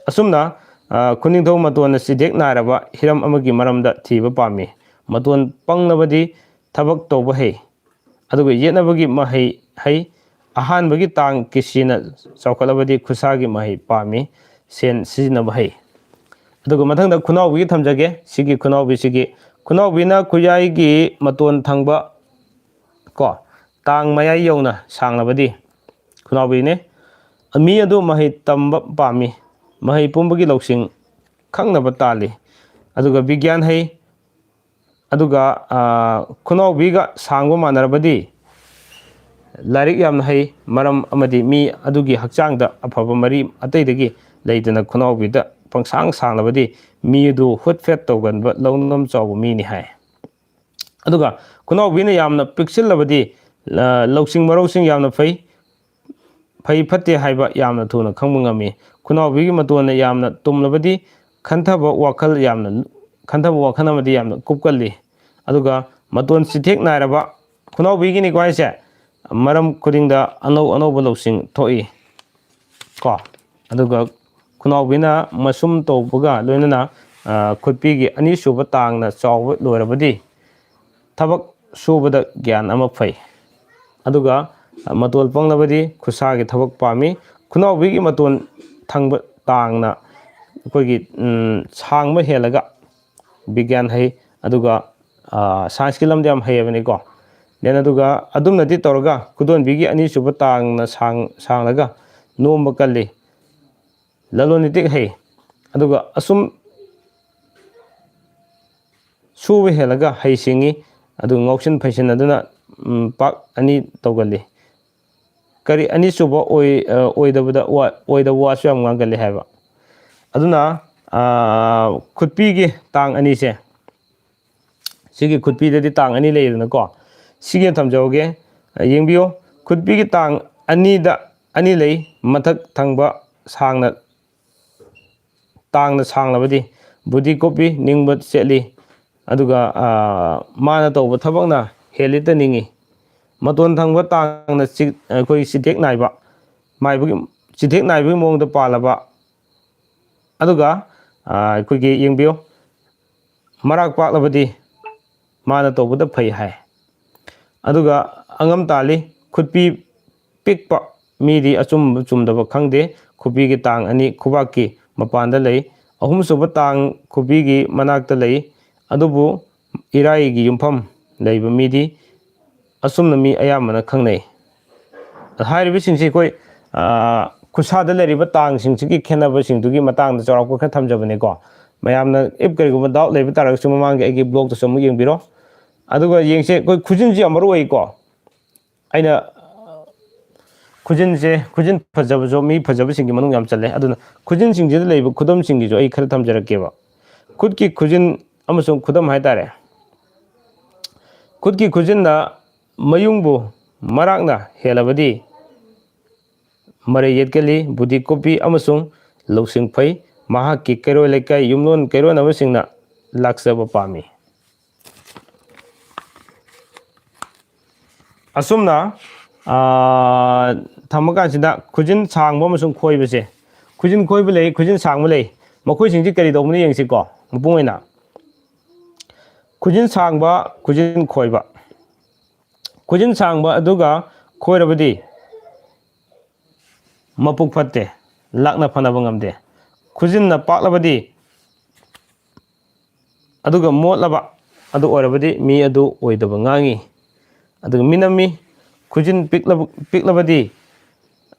ꯑꯁꯨꯝꯅ, ꯑ, ꯈꯨꯅꯤꯡꯊꯧ ꯃꯇꯣꯟꯅ ꯆꯤꯊꯦꯛ ꯅꯥꯏꯔꯕ ꯍꯤꯔꯝ ꯑꯃꯒꯤ ꯃꯔꯝꯗ ꯊꯤꯕ ꯄꯥꯝꯃꯤ꯫ ꯃꯇꯣꯟ ꯄꯪꯂꯕꯗꯤ ꯊꯕꯛ ꯇꯧꯕ ꯍꯩ, ꯑꯗꯨꯒ ꯌꯦꯠꯅꯕꯒꯤ ꯃꯍꯩ ꯍꯩ꯫ ꯑꯍꯥꯟꯕꯒꯤ ꯇꯥꯡ ꯀꯤꯁꯤꯅ ꯆꯥꯎꯈꯠꯂꯕꯗꯤ ꯈꯨꯠꯁꯥꯒꯤ ꯃꯍꯩ ꯄꯥꯝꯃꯤ, ꯁꯦꯟ ꯁꯤꯖꯤꯟꯅꯕ ꯍꯩ꯫ ꯑꯗꯨꯒ ꯃꯊꯪꯗ ꯈꯨꯅꯥꯎꯕꯤꯒꯤ ꯊꯝꯖꯒꯦ꯫ ꯁꯤꯒꯤ ꯈꯨꯅꯥꯎꯕꯤꯁꯤꯒꯤ, ꯈꯨꯅꯥꯎꯕꯤꯅ ꯈꯨꯌꯥꯏꯒꯤ ꯃꯇꯣꯟ ꯊꯪꯕ ꯀꯣ, ꯇꯥꯡ ꯃꯌꯥꯏ ꯌꯧꯅ ꯁꯥꯡꯂꯕꯗꯤ ꯈꯨꯅꯥꯎꯕꯤꯅꯦ꯫ ꯃꯤ ꯑꯗꯨ ꯃꯍꯩ ꯇꯝꯕ ꯄꯥꯝꯃꯤ꯫ ꯃꯍꯩ ꯄꯨꯝꯕꯒꯤ ꯂꯧꯁꯤꯡ ꯈꯪꯅꯕ ꯇꯥꯜꯂꯤ꯫ ꯑꯗꯨꯒ ꯕꯤꯒ꯭ꯌꯥꯟ ꯍꯩ꯫ ꯑꯗꯨꯒ, ꯑ, ꯈꯨꯅꯥꯎꯕꯤꯒ ꯁꯥꯡꯕ ꯃꯥꯟꯅꯔꯕꯗꯤ ꯂꯥꯏꯔꯤꯛ ꯌꯥꯝꯅ ꯍꯩ, ꯃꯔꯝ ꯑꯃꯗꯤ ꯃꯤ ꯑꯗꯨꯒꯤ ꯍꯛꯆꯥꯡꯗ ꯑꯐꯕ ꯃꯔꯤ ꯑꯇꯩꯗꯒꯤ ꯂꯩꯇꯅ ꯈꯨꯅꯥꯎꯕꯤꯗ ꯄꯪꯁꯥꯡ ꯁꯥꯡꯂꯕꯗꯤ ꯃꯤ ꯑꯗꯨ ꯍꯨꯠ ꯐꯦꯠ ꯇꯧꯒꯟꯕ ꯂꯧꯅꯝ ꯆꯥꯎꯕ ꯃꯤꯅꯤ ꯍꯥꯏ꯫ ꯑꯗꯨꯒ ꯈꯨꯅꯥꯎꯕꯤꯅ ꯌꯥꯝꯅ ꯄꯤꯛꯁꯤꯜꯂꯕꯗꯤ, ꯑ, ꯂꯧꯁꯤꯡ ꯃꯔꯧꯁꯤꯡ ꯌꯥꯝꯅ ꯐꯩ, ꯐꯩ ꯐꯠꯇꯦ ꯍꯥꯏꯕ ꯌꯥꯝꯅ ꯊꯨꯅ ꯈꯪꯕ ꯉꯝꯃꯤ꯫ ꯈꯨꯅꯥꯎꯕꯤꯒꯤ ꯃꯇꯣꯟꯅ ꯌꯥꯝꯅ ꯇꯨꯝꯂꯕꯗꯤ ꯈꯟꯊꯕ ꯋꯥꯈꯜ ꯌꯥꯝꯅ, ꯈꯟꯊꯕ ꯋꯥꯈꯜ ꯑꯃꯗꯤ ꯌꯥꯝꯅ ꯀꯨꯞꯀꯜꯂꯤ꯫ ꯑꯗꯨꯒ ꯃꯇꯣꯟ ꯆꯤꯊꯦꯛ ꯅꯥꯏꯔꯕ ꯈꯨꯅꯥꯎꯕꯤꯒꯤꯅꯤꯀꯣ ꯍꯥꯏꯁꯦ, ꯃꯔꯝ ꯈꯨꯗꯤꯡꯗ ꯑꯅꯧ ꯑꯅꯧꯕ ꯂꯧꯁꯤꯡ ꯊꯣꯛꯏ ꯀꯣ꯫ ꯑꯗꯨꯒ ꯈꯨꯅꯥꯎꯕꯤꯅ ꯃꯁꯨꯝ ꯇꯧꯕꯒ ꯂꯣꯏꯅꯅ, ꯑ, ꯈꯨꯠꯄꯤꯒꯤ ꯑꯅꯤꯁꯨꯕ ꯇꯥꯡꯅ ꯆꯥꯎꯕ ꯂꯣꯏꯔꯕꯗꯤ ꯊꯕꯛ ꯁꯨꯕꯗ ꯒ꯭ꯌꯥꯟ ꯑꯃ ꯐꯩ꯫ ꯑꯗꯨꯒ ꯃꯇꯣꯜ ꯄꯪꯂꯕꯗꯤ ꯈꯨꯠꯁꯥꯒꯤ ꯊꯕꯛ ꯄꯥꯝꯃꯤ꯫ ꯈꯨꯅꯥꯎꯕꯤꯒꯤ ꯃꯇꯣꯟ ꯊꯪꯕ ꯇꯥꯡꯅ ꯑꯩꯈꯣꯏꯒꯤ, ꯎꯝ, ꯁꯥꯡꯕ ꯍꯦꯜꯂꯒ ꯕꯤꯒ꯭ꯌꯥꯟ ꯍꯩ, ꯑꯗꯨꯒ, ꯑ, ꯁꯥꯏꯟꯁꯀꯤ ꯂꯝꯗ ꯌꯥꯝ ꯍꯩꯌꯦꯕꯅꯤꯀꯣ꯫ Then ꯑꯗꯨꯒ ꯑꯗꯨꯝꯅꯗꯤ ꯇꯧꯔꯒ ꯈꯨꯗꯣꯟꯕꯤꯒꯤ ꯑꯅꯤꯁꯨꯕ ꯇꯥꯡꯅ ꯁꯥꯡ-, ꯁꯥꯡꯂꯒ ꯅꯣꯝꯕ ꯀꯜꯂꯤ꯫ ꯂꯂꯣꯟ ꯏꯇꯤꯛ ꯍꯩ꯫ ꯑꯗꯨꯒ ꯑꯁꯨꯝ ꯁꯨꯕ ꯍꯦꯜꯂꯒ ꯍꯩ ꯁꯤꯡꯉꯤ꯫ ꯑꯗꯨ ꯉꯥꯎꯁꯤꯟ ꯐꯩꯁꯤꯟ ꯑꯗꯨꯅ ꯎꯝ, ꯄꯥꯛ ꯑꯅꯤ ꯇꯧꯒꯜꯂꯤ꯫ ꯀꯔꯤ ꯑꯅꯤꯁꯨꯕ ꯑꯣꯏ-, ꯑ, ꯑꯣꯏꯗꯕꯗ ꯋꯥ-, ꯑꯣꯏꯗꯕ ꯋꯥꯁꯨ ꯌꯥꯝ ꯉꯥꯡꯒꯜꯂꯤ ꯍꯥꯏꯕ꯫ ꯑꯗꯨꯅ, ꯑ, ꯈꯨꯠꯄꯤꯒꯤ ꯇꯥꯡ ꯑꯅꯤꯁꯦ, ꯁꯤꯒꯤ ꯈꯨꯠꯄꯤꯗꯗꯤ ꯇꯥꯡ ꯑꯅꯤ ꯂꯩꯗꯅꯀꯣ, ꯁꯤꯒꯤ ꯊꯝꯖꯍꯧꯒꯦ꯫ ꯌꯦꯡꯕꯤꯌꯨ, ꯈꯨꯠꯄꯤꯒꯤ ꯇꯥꯡ ꯑꯅꯤꯗ ꯑꯅꯤ ꯂꯩ, ꯃꯊꯛ ꯊꯪꯕ ꯁꯥꯡꯅ, ꯇꯥꯡꯅ ꯁꯥꯡꯂꯕꯗꯤ ꯕꯨꯙꯤ ꯀꯣꯄꯤ ꯅꯤꯡꯕ ꯆꯦꯠꯂꯤ, ꯑꯗꯨꯒ, ꯑ, ꯃꯥꯅ ꯇꯧꯕ ꯊꯕꯛꯅ ꯍꯦꯜꯂꯤꯇ ꯅꯤꯡꯏ꯫ ꯃꯇꯣꯟ ꯊꯪꯕ ꯇꯥꯡꯅ ꯆꯤ-, ꯑꯩꯈꯣꯏ ꯆꯤꯊꯦꯛ ꯅꯥꯏꯕ, ꯃꯥꯏꯕꯒꯤ, ꯆꯤꯊꯦꯛ ꯅꯥꯏꯕꯒꯤ ꯃꯑꯣꯡꯗ ꯄꯥꯜꯂꯕ, ꯑꯗꯨꯒ, ꯑ, ꯑꯩꯈꯣꯏꯒꯤ ꯌꯦꯡꯕꯤꯌꯨ, ꯃꯔꯥꯛ ꯄꯥꯛꯂꯕꯗꯤ ꯃꯥꯅ ꯇꯧꯕꯗ ꯐꯩ ꯍꯥꯏ꯫ ꯑꯗꯨꯒ ꯑꯉꯝ ꯇꯥꯜꯂꯤ, ꯈꯨꯠꯄꯤ ꯄꯤꯛꯄ ꯃꯤꯗꯤ ꯑꯆꯨꯝꯕ ꯆꯨꯝꯗꯕ ꯈꯪꯗꯦ꯫ ꯈꯨꯕꯤꯒꯤ ꯇꯥꯡ ꯑꯅꯤ ꯈꯨꯕꯥꯛꯀꯤ ꯃꯄꯥꯟꯗ ꯂꯩ꯫ ꯑꯍꯨꯝꯁꯨꯕ ꯇꯥꯡ ꯈꯨꯕꯤꯒꯤ ꯃꯅꯥꯛꯇ ꯂꯩ꯫ ꯑꯗꯨꯕꯨ ꯏꯔꯥꯏꯒꯤ ꯌꯨꯝꯐꯝ ꯂꯩꯕ ꯃꯤꯗꯤ ꯑꯁꯨꯝꯅ ꯃꯤ ꯑꯌꯥꯝꯕꯅ ꯈꯪꯅꯩ꯫ ꯍꯥꯏꯔꯤꯕꯁꯤꯡꯁꯤ ꯑꯩꯈꯣꯏ, ꯑ, ꯈꯨꯠꯁꯥꯗ ꯂꯩꯔꯤꯕ ꯇꯥꯡꯁꯤꯡꯁꯤꯒꯤ ꯈꯦꯠꯅꯕꯁꯤꯡꯗꯨꯒꯤ ꯃꯇꯥꯡꯗ ꯆꯥꯎꯔꯥꯛꯄ ꯈꯔ ꯊꯝꯖꯕꯅꯤꯀꯣ꯫ ꯃꯌꯥꯝꯅ if ꯀꯔꯤꯒꯨꯝꯕ doubt ꯂꯩꯕ ꯇꯥꯔꯒꯁꯨ ꯃꯃꯥꯡꯒꯤ ꯑꯩꯒꯤ blogꯇꯁꯨ ꯑꯃꯨꯛ ꯌꯦꯡꯕꯤꯔꯣ꯫ ꯑꯗꯨꯒ ꯌꯦꯡꯁꯦ, ꯑꯩꯈꯣꯏ ꯈꯨꯖꯤꯟꯁꯤ ꯌꯥꯝ ꯃꯔꯨ ꯑꯣꯏꯀꯣ꯫ ꯑꯩꯅ, ꯈꯨꯖꯤꯟꯁꯦ, ꯈꯨꯖꯤꯟ ꯐꯖꯕꯁꯨ ꯃꯤ ꯐꯖꯕꯁꯤꯡꯒꯤ ꯃꯅꯨꯡ ꯌꯥꯝ ꯆꯜꯂꯦ꯫ ꯑꯗꯨꯅ ꯈꯨꯖꯤꯟꯁꯤꯡꯁꯤꯗ ꯂꯩꯕ ꯈꯨꯗꯝꯁꯤꯡꯁꯤꯁꯨ ꯑꯩ ꯈꯔ ꯊꯝꯖꯔꯛꯀꯦꯕ꯫ ꯈꯨꯠꯀꯤ ꯈꯨꯖꯤꯟ ꯑꯃꯁꯨꯡ ꯈꯨꯗꯝ ꯍꯥꯏꯇꯥꯔꯦ꯫ ꯈꯨꯠꯀꯤ ꯈꯨꯖꯤꯟꯅ ꯃꯌꯨꯡꯕꯨ ꯃꯔꯥꯛꯅ ꯍꯦꯜꯂꯕꯗꯤ ꯃꯔꯩ ꯌꯦꯠꯀꯜꯂꯤ, ꯕꯨꯙꯤ ꯀꯨꯞꯄꯤ ꯑꯃꯁꯨꯡ ꯂꯧꯁꯤꯡ ꯐꯩ꯫ ꯃꯍꯥꯛꯀꯤ ꯀꯩꯔꯣꯏ ꯂꯩꯀꯥꯏ ꯌꯨꯝꯂꯣꯟ ꯀꯩꯔꯣꯟꯅꯕꯁꯤꯡꯅ ꯂꯥꯛꯆꯕ ꯄꯥꯝꯃꯤ꯫ ꯑꯁꯨꯝꯅ, ꯑꯥ, ꯊꯝꯃꯀꯥꯟꯁꯤꯗ ꯈꯨꯖꯤꯟ ꯁꯥꯡꯕ ꯑꯃꯁꯨꯡ ꯈꯣꯏꯕꯁꯦ, ꯈꯨꯖꯤꯟ ꯈꯣꯏꯕ ꯂꯩ, ꯈꯨꯖꯤꯟ ꯁꯥꯡꯕ ꯂꯩ, ꯃꯈꯣꯏꯁꯤꯡꯁꯤ ꯀꯔꯤ ꯇꯧꯕꯅꯣ ꯌꯦꯡꯁꯤꯀꯣ꯫ ꯃꯄꯨꯡ ꯑꯣꯏꯅ ꯈꯨꯖꯤꯟ ꯁꯥꯡꯕ, ꯈꯨꯖꯤꯟ ꯈꯣꯏꯕ꯫ ꯈꯨꯖꯤꯟ ꯁꯥꯡꯕ ꯑꯗꯨꯒ ꯈꯣꯏꯔꯕꯗꯤ ꯃꯄꯨꯛ ꯐꯠꯇꯦ, ꯂꯥꯛꯅ ꯐꯅꯕ ꯉꯝꯗꯦ꯫ ꯈꯨꯖꯤꯟꯅ ꯄꯥꯛꯂꯕꯗꯤ ꯑꯗꯨꯒ ꯃꯣꯠꯂꯕ ꯑꯗꯨ ꯑꯣꯏꯔꯕꯗꯤ ꯃꯤ ꯑꯗꯨ ꯑꯣꯏꯗꯕ ꯉꯥꯡꯉꯤ꯫ ꯑꯗꯨꯒ ꯃꯤꯅꯝꯃꯤ, ꯈꯨꯖꯤꯟ ꯄꯤꯛꯂꯕ-, ꯄꯤꯛꯂꯕꯗꯤ,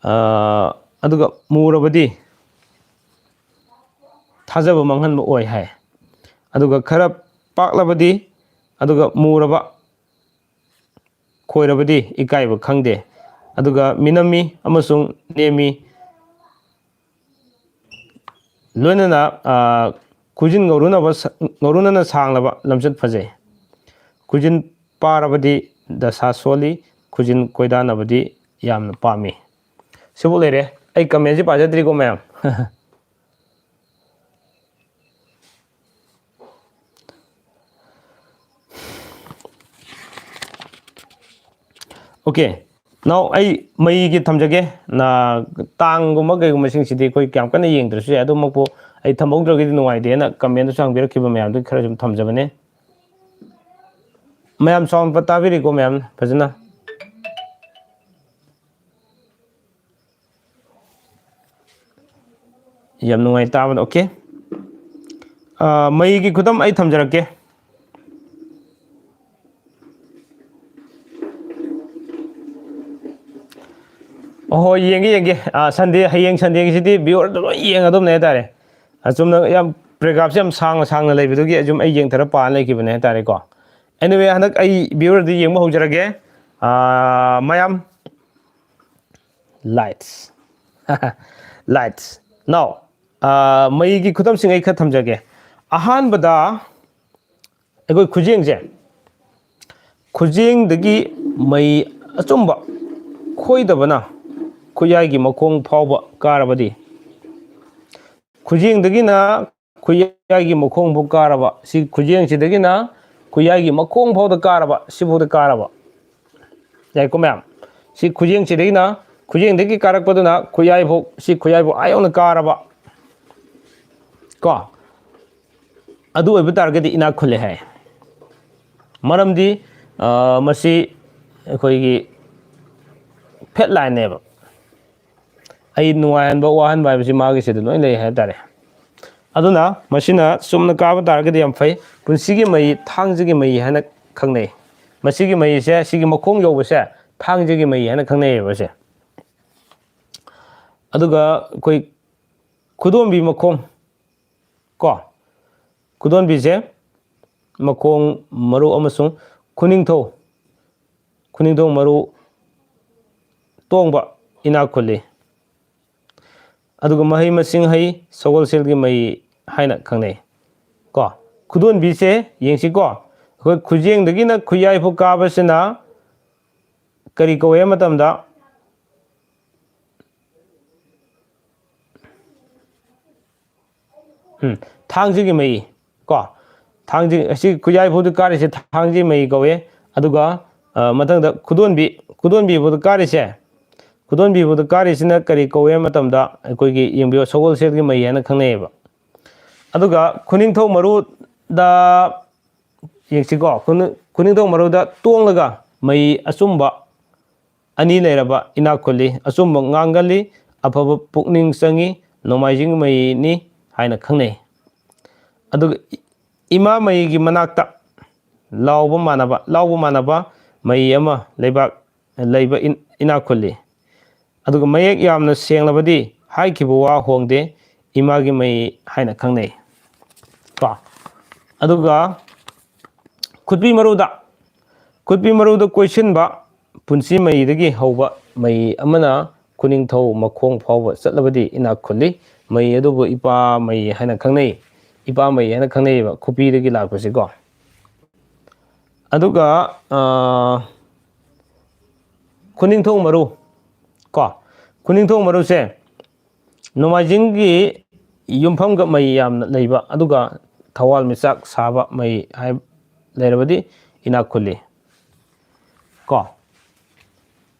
ꯑꯥ, ꯑꯗꯨꯒ ꯃꯨꯔꯕꯗꯤ ꯊꯥꯖꯕ ꯃꯥꯡꯍꯟꯕ ꯑꯣꯏ ꯍꯥꯏ꯫ ꯑꯗꯨꯒ ꯈꯔ ꯄꯥꯛꯂꯕꯗꯤ, ꯑꯗꯨꯒ ꯃꯨꯔꯕ, ꯈꯣꯏꯔꯕꯗꯤ ꯏꯀꯥꯏꯕ ꯈꯪꯗꯦ꯫ ꯑꯗꯨꯒ ꯃꯤꯅꯝꯃꯤ ꯑꯃꯁꯨꯡ ꯅꯦꯝꯃꯤ꯫ ꯂꯣꯏꯅꯅ, ꯑ, ꯈꯨꯖꯤꯟ ꯉꯧꯔꯨꯅꯕ ꯁ-, ꯉꯧꯔꯨꯅꯅ ꯁꯥꯡꯂꯕ ꯂꯝꯆꯠ ꯐꯖꯩ꯫ ꯈꯨꯖꯤꯟ ꯄꯥꯔꯕꯗꯤ ꯗꯁꯥ ꯁꯣꯜꯂꯤ, ꯈꯨꯖꯤꯟ ꯀꯣꯏꯗꯥꯅꯕꯗꯤ ꯌꯥꯝꯅ ꯄꯥꯝꯃꯤ꯫ ꯁꯤꯕꯨ ꯂꯩꯔꯦ꯫ ꯑꯩ comment ꯁꯤ ꯄꯥꯖꯗ꯭ꯔꯤꯀꯣ, ꯃꯌꯥꯝ꯫ Okay꯫ Now, ꯑꯩ ꯃꯩꯒꯤ ꯊꯝꯖꯒꯦ꯫ ꯅ-, ꯇꯥꯡꯒꯨꯝꯕ ꯀꯩꯒꯨꯝꯕꯁꯤꯡꯁꯤꯗꯤ ꯑꯩꯈꯣꯏ ꯀꯌꯥꯝ ꯀꯟꯅ ꯌꯦꯡꯗ꯭ꯔꯁꯨ ꯌꯥꯏ꯫ ꯑꯗꯨꯃꯛꯄꯨ ꯑꯩ ꯊꯝꯍꯧꯗ꯭ꯔꯒꯗꯤ ꯅꯨꯡꯉꯥꯏꯇꯦꯅ comment ꯇꯁꯨ ꯍꯪꯕꯤꯔꯛꯈꯤꯕ ꯃꯌꯥꯝꯗꯨꯒꯤ ꯈꯔ ꯁꯨꯝ ꯊꯝꯖꯕꯅꯦ꯫ ꯃꯌꯥꯝ ꯆꯥꯎꯅ ꯇꯥꯕꯤꯔꯤꯀꯣ, ꯃꯌꯥꯝ ꯐꯖꯅ? ꯌꯥꯝ ꯅꯨꯡꯉꯥꯏ ꯇꯥꯕꯗ꯫ Okay꯫ ꯑ, ꯃꯩꯒꯤ ꯈꯨꯗꯝ ꯑꯩ ꯊꯝꯖꯔꯛꯀꯦ꯫ ꯑꯍꯣꯏ, ꯌꯦꯡꯒꯦ, ꯌꯦꯡꯒꯦ꯫ ꯑ, Sunday, ꯍꯌꯦꯡ Sunday ꯒꯤꯁꯤꯗꯤ viewer ꯗ ꯂꯣꯏ ꯌꯦꯡꯉꯗꯕꯅꯦ ꯍꯥꯏꯇꯥꯔꯦ꯫ ꯑꯆꯨꯝꯅ ꯌꯥꯝ paragraph ꯁꯦ ꯌꯥꯝ ꯁꯥꯡꯅ ꯁꯥꯡꯅ ꯂꯩꯕꯗꯨꯒꯤ ꯑꯗꯨꯝ ꯑꯩ ꯌꯦꯡꯊꯔ ꯄꯥ ꯂꯩꯈꯤꯕꯅꯦ ꯍꯥꯏꯇꯥꯔꯦꯀꯣ꯫ Anyway, ꯍꯟꯗꯛ ꯑꯩ viewer ꯗ ꯌꯦꯡꯕ ꯍꯧꯖꯔꯒꯦ꯫ ꯑ, ꯃꯌꯥꯝ, lights꯫ Lights꯫ Now, ꯑ, ꯃꯩꯒꯤ ꯈꯨꯗꯝꯁꯤꯡ ꯑꯩ ꯈꯔ ꯊꯝꯖꯒꯦ꯫ ꯑꯍꯥꯟꯕꯗ ꯑꯩꯈꯣꯏ ꯈꯨꯖꯦꯡꯁꯦ, ꯈꯨꯖꯦꯡꯗꯒꯤ ꯃꯩ ꯑꯆꯨꯝꯕ ꯈꯣꯏꯗꯕꯅ ꯈꯨꯌꯥꯏꯒꯤ ꯃꯈꯣꯡ ꯐꯥꯎꯕ ꯀꯥꯔꯕꯗꯤ, ꯈꯨꯖꯦꯡꯗꯒꯤꯅ ꯈꯨꯌꯥꯏꯒꯤ ꯃꯈꯣꯡ ꯐꯥꯎ ꯀꯥꯔꯕ, ꯁꯤ ꯈꯨꯖꯦꯡꯁꯤꯗꯒꯤꯅ ꯈꯨꯌꯥꯏꯒꯤ ꯃꯈꯣꯡ ꯐꯥꯎꯗ ꯀꯥꯔꯕ, ꯁꯤꯐꯥꯎꯗ ꯀꯥꯔꯕ꯫ ꯌꯥꯏꯀꯣ, ꯃꯌꯥꯝ? ꯁꯤ ꯈꯨꯖꯦꯡꯁꯤꯗꯒꯤꯅ, ꯈꯨꯖꯦꯡꯗꯒꯤ ꯀꯥꯔꯛꯄꯗꯨꯅ ꯈꯨꯌꯥꯏꯐꯥꯎ, ꯁꯤ ꯈꯨꯌꯥꯏꯐꯥꯎ ꯑꯥ ꯌꯧꯅ ꯀꯥꯔꯕ꯫ ꯀꯣ? ꯑꯗꯨ ꯑꯣꯏꯕ ꯇꯥꯔꯒꯗꯤ ꯏꯅꯥꯛ ꯈꯨꯜꯂꯦ ꯍꯥꯏ꯫ ꯃꯔꯝꯗꯤ, ꯑ, ꯃꯁꯤ ꯑꯩꯈꯣꯏꯒꯤ fat line ꯅꯦꯕ꯫ ꯑꯩ ꯅꯨꯡꯉꯥꯏꯍꯟꯕ, ꯋꯥꯍꯟꯕ ꯍꯥꯏꯕꯁꯤ ꯃꯥꯒꯤꯁꯤꯗ ꯂꯣꯏ ꯂꯩ ꯍꯥꯏ ꯇꯥꯔꯦ꯫ ꯑꯗꯨꯅ ꯃꯁꯤꯅ ꯆꯨꯝꯅ ꯀꯥꯕ ꯇꯥꯔꯒꯗꯤ ꯌꯥꯝ ꯐꯩ꯫ ꯄꯨꯟꯁꯤꯒꯤ ꯃꯩ, ꯊꯥꯡꯖꯒꯤ ꯃꯩ ꯍꯥꯏꯅ ꯈꯪꯅꯩ꯫ ꯃꯁꯤꯒꯤ ꯃꯩꯁꯦ, ꯁꯤꯒꯤ ꯃꯈꯣꯡ ꯌꯧꯕꯁꯦ ꯊꯥꯡꯖꯒꯤ ꯃꯩ ꯍꯥꯏꯅ ꯈꯪꯅꯩꯌꯦꯕ ꯁꯦ꯫ ꯑꯗꯨꯒ ꯑꯩꯈꯣꯏ ꯈꯨꯗꯣꯝꯕꯤ ꯃꯈꯣꯡ, ꯀꯣ, ꯈꯨꯗꯣꯝꯕꯤꯁꯦ ꯃꯈꯣꯡ, ꯃꯔꯨ ꯑꯃꯁꯨꯡ ꯈꯨꯅꯤꯡꯊꯧ, ꯈꯨꯅꯤꯡꯊꯧ ꯃꯔꯨ ꯇꯣꯡꯕ ꯏꯅꯥꯛ ꯈꯨꯜꯂꯤ꯫ ꯑꯗꯨꯒ ꯃꯍꯩ ꯃꯁꯤꯡ ꯍꯩ, ꯁꯒꯣꯜꯁꯦꯜꯒꯤ ꯃꯩ ꯍꯥꯏꯅ ꯈꯪꯅꯩ꯫ ꯀꯣ, ꯈꯨꯗꯣꯟꯕꯤꯁꯦ ꯌꯦꯡꯁꯤꯀꯣ, ꯑꯩꯈꯣꯏ ꯈꯨꯖꯦꯡꯗꯒꯤꯅ ꯈꯨꯌꯥꯏꯐꯥꯎ ꯀꯥꯕꯁꯤꯅ ꯀꯔꯤ ꯀꯧꯋꯦ ꯍꯥꯏꯕ ꯃꯇꯝꯗ, ꯎꯝ, ꯊꯥꯡꯖꯒꯤ ꯃꯩ ꯀꯣ, ꯊꯥꯡꯖ, ꯑꯁꯤ ꯈꯨꯌꯥꯏ ꯐꯥꯎꯗ ꯀꯥꯔꯤꯁꯦ ꯊꯥꯡꯖꯒꯤ ꯃꯩ ꯀꯧꯋꯦ꯫ ꯑꯗꯨꯒ, ꯑ, ꯃꯊꯪꯗ ꯈꯨꯗꯣꯟꯕꯤ, ꯈꯨꯗꯣꯟꯕꯤ ꯐꯥꯎꯗ ꯀꯥꯔꯤꯁꯦ, ꯈꯨꯗꯣꯟꯕꯤ ꯐꯥꯎꯗ ꯀꯥꯔꯤꯁꯤꯅ ꯀꯔꯤ ꯀꯧꯋꯦ ꯍꯥꯏꯕ ꯃꯇꯝꯗ, ꯑꯩꯈꯣꯏꯒꯤ, ꯌꯦꯡꯕꯤꯌꯨ, ꯁꯒꯣꯜꯁꯦꯜꯒꯤ ꯃꯩ ꯍꯥꯏꯅ ꯈꯪꯅꯩꯌꯦꯕ꯫ ꯑꯗꯨꯒ ꯈꯨꯅꯤꯡꯊꯧ ꯃꯔꯨꯗ ꯌꯦꯡꯁꯤꯀꯣ, ꯈꯨꯅꯤꯡ-, ꯈꯨꯅꯤꯡꯊꯧ ꯃꯔꯨꯗ ꯇꯣꯡꯂꯒ ꯃꯩ ꯑꯆꯨꯝꯕ ꯑꯅꯤ ꯂꯩꯔꯕ ꯏꯅꯥꯛ ꯈꯨꯜꯂꯤ, ꯑꯆꯨꯝꯕ ꯉꯥꯡꯒꯜꯂꯤ, ꯑꯐꯕ ꯄꯨꯛꯅꯤꯡ ꯆꯪꯉꯤ, ꯅꯣꯡꯃꯥꯏꯖꯤꯡ ꯃꯩꯅꯤ ꯍꯥꯏꯅ ꯈꯪꯅꯩ꯫ ꯑꯗꯨꯒ ꯏ-, ꯏꯃꯥ ꯃꯩꯒꯤ ꯃꯅꯥꯛꯇ ꯂꯥꯎꯕ ꯃꯥꯟꯅꯕ, ꯂꯥꯎꯕ ꯃꯥꯟꯅꯕ ꯃꯩ ꯑꯃ ꯂꯩꯕꯥꯛ, ꯂꯩꯕ ꯏꯟ-, ꯏꯅꯥꯛ ꯈꯨꯜꯂꯤ꯫ ꯑꯗꯨꯒ ꯃꯌꯦꯛ ꯌꯥꯝꯅ ꯁꯦꯡꯂꯕꯗꯤ ꯍꯥꯏꯈꯤꯕ ꯋꯥ ꯍꯣꯡꯗꯦ, ꯏꯃꯥꯒꯤ ꯃꯩ ꯍꯥꯏꯅ ꯈꯪꯅꯩ꯫ ꯀꯣ? ꯑꯗꯨꯒ ꯈꯨꯠꯄꯤ ꯃꯔꯨꯗ, ꯈꯨꯠꯄꯤ ꯃꯔꯨꯗ ꯀꯣꯏꯁꯤꯟꯕ ꯄꯨꯟꯁꯤ ꯃꯩꯗꯒꯤ ꯍꯧꯕ ꯃꯩ ꯑꯃꯅ ꯈꯨꯅꯤꯡꯊꯧ ꯃꯈꯣꯡ ꯐꯥꯎꯕ ꯆꯠꯂꯕꯗꯤ ꯏꯅꯥꯛ ꯈꯨꯜꯂꯤ꯫ ꯃꯩ ꯑꯗꯨꯕꯨ ꯏꯄꯥ ꯃꯩ ꯍꯥꯏꯅ ꯈꯪꯅꯩ꯫ ꯏꯄꯥ ꯃꯩ ꯍꯥꯏꯅ ꯈꯪꯅꯩꯌꯦꯕ, ꯈꯨꯠꯄꯤꯗꯒꯤ ꯂꯥꯛꯄꯁꯤꯀꯣ꯫ ꯑꯗꯨꯒ, ꯑ, ꯈꯨꯅꯤꯡꯊꯧ ꯃꯔꯨ ꯀꯣ, ꯈꯨꯅꯤꯡꯊꯧ ꯃꯔꯨꯁꯦ ꯅꯣꯡꯃꯥꯏꯖꯤꯡꯒꯤ ꯌꯨꯝꯐꯝꯒ ꯃꯩ ꯌꯥꯝꯅ ꯂꯩꯕ, ꯑꯗꯨꯒ ꯊꯋꯥꯜ ꯃꯤꯆꯥꯛ ꯁꯥꯕ ꯃꯩ ꯍꯥꯏ-, ꯂꯩꯔꯕꯗꯤ ꯏꯅꯥꯛ ꯈꯨꯜꯂꯤ꯫ ꯀꯣ?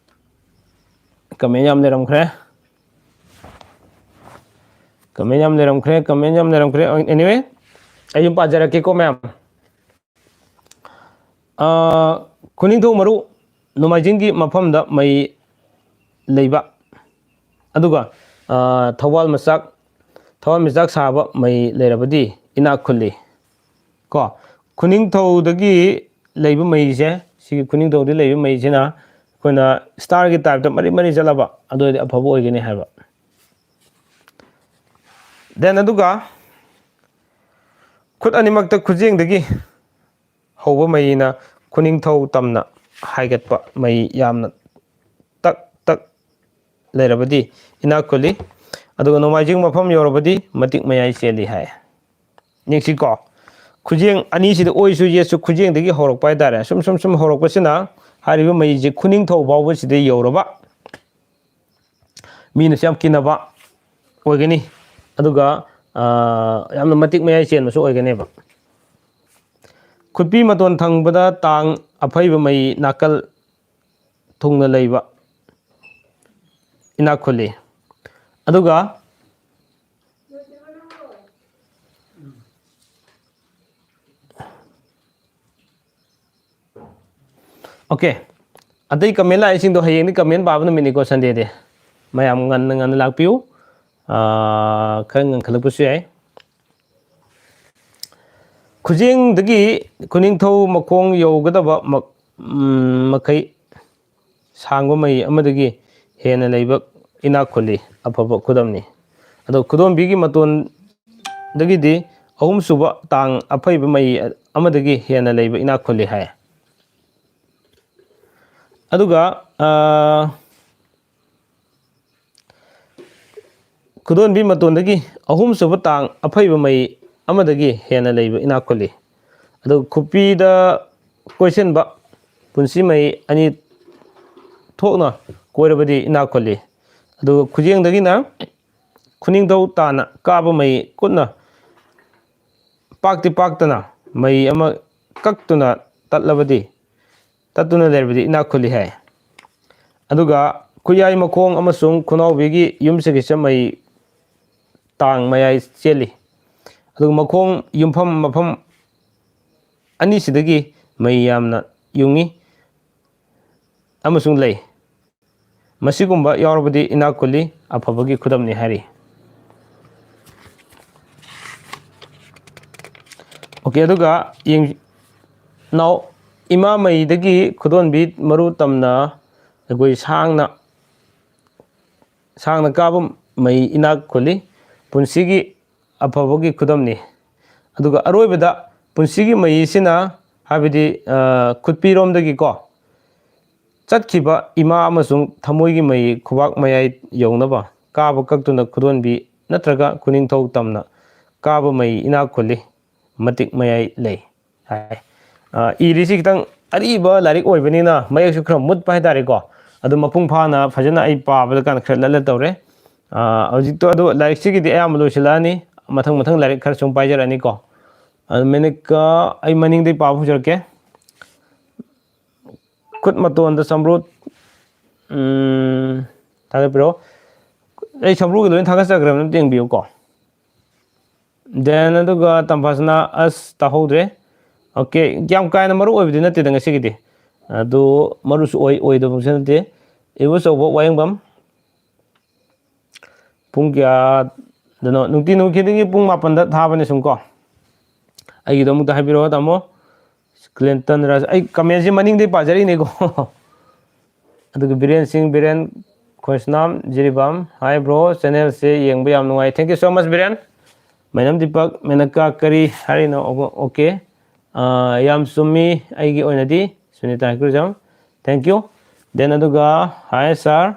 ꯀꯃꯦꯟ ꯌꯥꯝ ꯂꯩꯔꯝꯈ꯭ꯔꯦ꯫ ꯀꯃꯦꯟ ꯌꯥꯝ ꯂꯩꯔꯝꯈ꯭ꯔꯦ, ꯀꯃꯦꯟ ꯌꯥꯝ ꯂꯩꯔꯝꯈ꯭ꯔꯦ꯫ Anyway, ꯑꯩ ꯑꯗꯨꯝ ꯄꯥꯖꯔꯛꯀꯦꯀꯣ, ꯃꯌꯥꯝ꯫ ꯑ, ꯈꯨꯅꯤꯡꯊꯧ ꯃꯔꯨ ꯅꯣꯡꯃꯥꯏꯖꯤꯡꯒꯤ ꯃꯐꯝꯗ ꯃꯩ ꯂꯩꯕ, ꯑꯗꯨꯒ, ꯑ, ꯊꯧꯋꯥꯜ ꯃꯆꯥꯛ, ꯊꯧꯋꯥꯜ ꯃꯆꯥꯛ ꯁꯥꯕ ꯃꯩ ꯂꯩꯔꯕꯗꯤ ꯏꯅꯥꯛ ꯈꯨꯜꯂꯤ꯫ ꯀꯣ? ꯈꯨꯅꯤꯡꯊꯧꯗꯒꯤ ꯂꯩꯕ ꯃꯩꯁꯦ, ꯁꯤꯒꯤ ꯈꯨꯅꯤꯡꯊꯧꯗꯒꯤ ꯂꯩꯕ ꯃꯩꯁꯤꯅ ꯑꯩꯈꯣꯏꯅ starꯒꯤ typeꯇ ꯃꯔꯤ ꯃꯔꯤ ꯆꯠꯂꯕ, ꯑꯗꯨ ꯑꯣꯏꯔꯗꯤ ꯑꯐꯕ ꯑꯣꯏꯒꯅꯤ ꯍꯥꯏꯕ꯫ Then ꯑꯗꯨꯒ ꯈꯨꯠ ꯑꯅꯤꯃꯛꯇ ꯈꯨꯖꯦꯡꯗꯒꯤ ꯍꯧꯕ ꯃꯩꯅ ꯈꯨꯅꯤꯡꯊꯧ ꯇꯝꯅ ꯍꯥꯏꯒꯠꯄ, ꯃꯩ ꯌꯥꯝꯅ ꯇꯛ ꯇꯛ ꯂꯩꯔꯕꯗꯤ ꯏꯅꯥꯛ ꯈꯨꯜꯂꯤ꯫ ꯑꯗꯨꯒ ꯅꯣꯡꯃꯥꯏꯖꯤꯡ ꯃꯐꯝ ꯌꯧꯔꯕꯗꯤ ꯃꯇꯤꯛ ꯃꯌꯥꯏ ꯆꯦꯜꯂꯤ ꯍꯥꯏ꯫ ꯌꯦꯡꯁꯤꯀꯣ, ꯈꯨꯖꯦꯡ ꯑꯅꯤꯁꯤꯗ, ꯑꯣꯏꯁꯨ ꯌꯦꯠꯁꯨ ꯈꯨꯖꯦꯡꯗꯒꯤ ꯍꯧꯔꯛꯄ ꯍꯥꯏꯇꯥꯔꯦ꯫ ꯁꯨꯝ ꯁꯨꯝ ꯁꯨꯝ ꯍꯧꯔꯛꯄꯁꯤꯅ ꯍꯥꯏꯔꯤꯕ ꯃꯩꯁꯦ ꯈꯨꯅꯤꯡꯊꯧ ꯐꯥꯎꯕꯁꯤꯗ ꯌꯧꯔꯕ, ꯃꯤꯅꯁꯨ ꯌꯥꯝ ꯀꯤꯅꯕ ꯑꯣꯏꯒꯅꯤ꯫ ꯑꯗꯨꯒ, ꯑ, ꯌꯥꯝꯅ ꯃꯇꯤꯛ ꯃꯌꯥꯏ ꯆꯦꯟꯕꯁꯨ ꯑꯣꯏꯒꯅꯦꯕ꯫ ꯈꯨꯠꯄꯤ ꯃꯇꯣꯟ ꯊꯪꯕꯗ ꯇꯥꯡ ꯑꯐꯩꯕ ꯃꯩ ꯅꯥꯀꯜ ꯊꯨꯡꯅ ꯂꯩꯕ ꯏꯅꯥꯛ ꯈꯨꯜꯂꯤ꯫ ꯑꯗꯨꯒ ꯑꯣꯀꯦ, ꯑꯇꯩ comment ꯂꯥꯛꯏꯁꯤꯡꯗꯣ ꯍꯌꯦꯡꯗꯤ comment ꯄꯥꯕ ꯅꯨꯃꯤꯠꯅꯤꯀꯣ, Sunday ꯗꯤ꯫ ꯃꯌꯥꯝ ꯉꯟꯅ ꯉꯟꯅ ꯂꯥꯛꯄꯤꯌꯨ꯫ ꯑꯥ, ꯈꯔ ꯉꯟꯈꯠꯂꯛꯄꯁꯨ ꯌꯥꯏ꯫ ꯈꯨꯖꯦꯡꯗꯒꯤ ꯈꯨꯅꯤꯡꯊꯧ ꯃꯈꯣꯡ ꯌꯧꯒꯗꯕ ꯃ-, ꯎꯝ, ꯃꯈꯩ ꯁꯥꯡꯕ ꯃꯩ ꯑꯃꯗꯒꯤ ꯍꯦꯟꯅ ꯂꯩꯕ ꯏꯅꯥꯛ ꯈꯨꯜꯂꯤ, ꯑꯐꯕ ꯈꯨꯗꯝꯅꯤ꯫ ꯑꯗꯣ ꯈꯨꯗꯣꯝꯕꯤꯒꯤ ꯃꯇꯣꯟꯗꯒꯤꯗꯤ ꯑꯍꯨꯝꯁꯨꯕ ꯇꯥꯡ ꯑꯐꯩꯕ ꯃꯩ ꯑꯃꯗꯒꯤ ꯍꯦꯟꯅ ꯂꯩꯕ ꯏꯅꯥꯛ ꯈꯨꯜꯂꯤ ꯍꯥꯏ꯫ ꯑꯗꯨꯒ, ꯑꯥ, ꯈꯨꯗꯣꯟꯕꯤ ꯃꯇꯣꯟꯗꯒꯤ ꯑꯍꯨꯝꯁꯨꯕ ꯇꯥꯡ ꯑꯐꯩꯕ ꯃꯩ ꯑꯃꯗꯒꯤ ꯍꯦꯟꯅ ꯂꯩꯕ ꯏꯅꯥꯛ ꯈꯨꯜꯂꯤ꯫ ꯑꯗꯨꯒ ꯈꯨꯄꯤꯗ ꯀꯣꯏꯁꯤꯟꯕ ꯄꯨꯟꯁꯤ ꯃꯩ ꯑꯅꯤ ꯊꯣꯛꯅ ꯀꯣꯏꯔꯕꯗꯤ ꯏꯅꯥꯛ ꯈꯨꯜꯂꯤ꯫ ꯑꯗꯨꯒ ꯈꯨꯖꯦꯡꯗꯒꯤꯅ ꯈꯨꯅꯤꯡꯊꯧ ꯇꯥꯅ ꯀꯥꯕ ꯃꯩ ꯀꯨꯠꯅ ꯄꯥꯛꯇꯤ ꯄꯥꯛꯇꯅ ꯃꯩ ꯑꯃ ꯀꯛꯇꯨꯅ ꯇꯠꯂꯕꯗꯤ, ꯇꯠꯇꯨꯅ ꯂꯩꯔꯕꯗꯤ ꯏꯅꯥꯛ ꯈꯨꯜꯂꯤ ꯍꯥꯏ꯫ ꯑꯗꯨꯒ ꯈꯨꯌꯥꯏ ꯃꯈꯣꯡ ꯑꯃꯁꯨꯡ ꯈꯨꯅꯥꯎꯕꯤꯒꯤ ꯌꯨꯝꯁꯤꯒꯤꯁꯨ ꯃꯩ ꯇꯥꯡ ꯃꯌꯥꯏ ꯆꯦꯜꯂꯤ꯫ ꯑꯗꯨꯒ ꯃꯈꯣꯡ ꯌꯨꯝꯐꯝ ꯃꯐꯝ ꯑꯅꯤꯁꯤꯗꯒꯤ ꯃꯩ ꯌꯥꯝꯅ ꯌꯨꯡꯏ ꯑꯃꯁꯨꯡ ꯂꯩ꯫ ꯃꯁꯤꯒꯨꯝꯕ ꯌꯥꯎꯔꯕꯗꯤ ꯏꯅꯥꯛ ꯈꯨꯜꯂꯤ, ꯑꯐꯕꯒꯤ ꯈꯨꯗꯝꯅꯤ ꯍꯥꯏꯔꯤ꯫ ꯑꯣꯀꯦ, ꯑꯗꯨꯒ ꯌꯦꯡ-, ꯅꯥꯎ, ꯏꯃꯥ ꯃꯩꯗꯒꯤ ꯈꯨꯗꯣꯟꯕꯤ ꯃꯔꯨ ꯇꯝꯅ ꯑꯩꯈꯣꯏ ꯁꯥꯡꯅ, ꯁꯥꯡꯅ ꯀꯥꯕ ꯃꯩ ꯏꯅꯥꯛ ꯈꯨꯜꯂꯤ, ꯄꯨꯟꯁꯤꯒꯤ ꯑꯐꯕꯒꯤ ꯈꯨꯗꯝꯅꯤ꯫ ꯑꯗꯨꯒ ꯑꯔꯣꯏꯕꯗ ꯄꯨꯟꯁꯤꯒꯤ ꯃꯩꯁꯤꯅ, ꯍꯥꯏꯕꯗꯤ, ꯑ, ꯈꯨꯠꯄꯤꯔꯣꯝꯗꯒꯤꯀꯣ, ꯆꯠꯈꯤꯕ ꯏꯃꯥ ꯑꯃꯁꯨꯡ ꯊꯃꯣꯏꯒꯤ ꯃꯩ ꯈꯨꯕꯥꯛ ꯃꯌꯥꯏ ꯌꯧꯅꯕ ꯀꯥꯕ ꯀꯛꯇꯨꯅ ꯈꯨꯗꯣꯟꯕꯤ ꯅꯠꯇ꯭ꯔꯒ ꯈꯨꯅꯤꯡꯊꯧ ꯇꯝꯅ ꯀꯥꯕ ꯃꯩ ꯏꯅꯥꯛ ꯈꯨꯜꯂꯤ, ꯃꯇꯤꯛ ꯃꯌꯥꯏ ꯂꯩ ꯍꯥꯏ꯫ ꯑ, ꯏꯔꯤꯁꯤ ꯈꯤꯇꯪ ꯑꯔꯤꯕ ꯂꯥꯏꯔꯤꯛ ꯑꯣꯏꯕꯅꯤꯅ ꯃꯌꯦꯛꯁꯨ ꯈꯔ ꯃꯨꯠꯄ ꯍꯥꯏꯇꯥꯔꯦꯀꯣ꯫ ꯑꯗꯨ ꯃꯄꯨꯡ ꯐꯥꯅ ꯐꯖꯅ ꯑꯩ ꯄꯥꯕꯗ ꯀꯥꯟꯗ ꯈꯔ ꯂꯠꯂ ꯇꯧꯔꯦ꯫ ꯑ, ꯍꯧꯖꯤꯛꯇꯣ ꯑꯗꯨ ꯂꯥꯏꯔꯤꯛꯁꯤꯒꯤꯗꯤ ꯑꯌꯥꯝꯕ ꯂꯣꯏꯁꯤꯜꯂꯛꯑꯅꯤ꯫ ꯃꯊꯪ ꯃꯊꯪ ꯂꯥꯏꯔꯤꯛ ꯈꯔ ꯁꯨꯝ ꯄꯥꯏꯖꯔꯛꯑꯅꯤꯀꯣ꯫ ꯑꯗꯨ ꯃꯦꯅꯀꯥ, ꯑꯩ ꯃꯅꯤꯡꯗꯩ ꯄꯥꯕ ꯍꯧꯖꯔꯛꯀꯦ꯫ ꯈꯨꯠ ꯃꯇꯣꯟꯗ ꯁꯝꯕ꯭ꯔꯨ, ꯎꯝ, ꯊꯥꯒꯠꯄꯤꯔꯛꯑꯣ꯫ ꯑꯩ ꯁꯝꯕ꯭ꯔꯨꯒꯤ ꯂꯣꯏꯅ ꯊꯥꯒꯠꯆꯈ꯭ꯔꯕꯅꯤ, ꯑꯝꯇ ꯌꯦꯡꯕꯤꯌꯨꯀꯣ꯫ Then ꯑꯗꯨꯒ ꯇꯝꯐꯥꯁꯅꯥ ꯑꯁ ꯇꯥꯍꯧꯗ꯭ꯔꯦ꯫ Okay, ꯌꯥꯝ ꯀꯥ ꯍꯦꯟꯅ ꯃꯔꯨ ꯑꯣꯏꯕꯗꯤ ꯅꯠꯇꯦꯗ ꯉꯁꯤꯒꯤꯗꯤ꯫ ꯑꯗꯨ ꯃꯔꯨꯁꯨ ꯑꯣꯏ, ꯑꯣꯏꯗꯕꯁꯨ ꯅꯠꯇꯦ꯫ ꯏꯕꯨꯆꯧꯕ ꯋꯥꯌꯦꯡꯕꯝ꯫ ꯄꯨꯡ ꯀꯌꯥꯗꯅꯣ? ꯅꯨꯡꯇꯤ ꯅꯨꯃꯤꯠ ꯈꯨꯗꯤꯡꯒꯤ ꯄꯨꯡ ꯃꯥꯄꯟꯗ ꯊꯥꯕꯅꯦ ꯁꯨꯝ ꯀꯣ꯫ ꯑꯩꯒꯤꯗꯣ ꯑꯃꯨꯛꯇ ꯍꯥꯏꯕꯤꯔꯛꯑꯣ, ꯇꯥꯃꯣ꯫ ꯀ꯭ꯂꯤꯟꯇꯟ ꯔꯥꯖ, ꯑꯩ comment ꯁꯦ ꯃꯅꯤꯡꯗꯩ ꯄꯥꯖꯔꯛꯏꯅꯦꯀꯣ꯫ ꯑꯗꯨꯒ ꯕꯤꯔꯦꯟ ꯁꯤꯡ, Biren ꯈꯣꯏꯁꯅꯥꯝ Jiribam, "Hi bro, channel ꯁꯦ ꯌꯦꯡꯕ ꯌꯥꯝ ꯅꯨꯡꯉꯥꯏ꯫ Thank you so much, Biren. ꯃꯥꯏꯅꯝ Deepak, Menaka ꯀꯔꯤ ꯍꯥꯏꯔꯤꯅꯣ?" Okay꯫ ꯑꯥ, ꯌꯥꯝ ꯆꯨꯝꯃꯤ ꯑꯩꯒꯤ ꯑꯣꯏꯅꯗꯤ, ꯁꯨꯅꯤꯇꯥ ꯍꯩꯀ꯭ꯔꯨꯖꯝ꯫ Thank you꯫ Then ꯑꯗꯨꯒ, "Hi sir."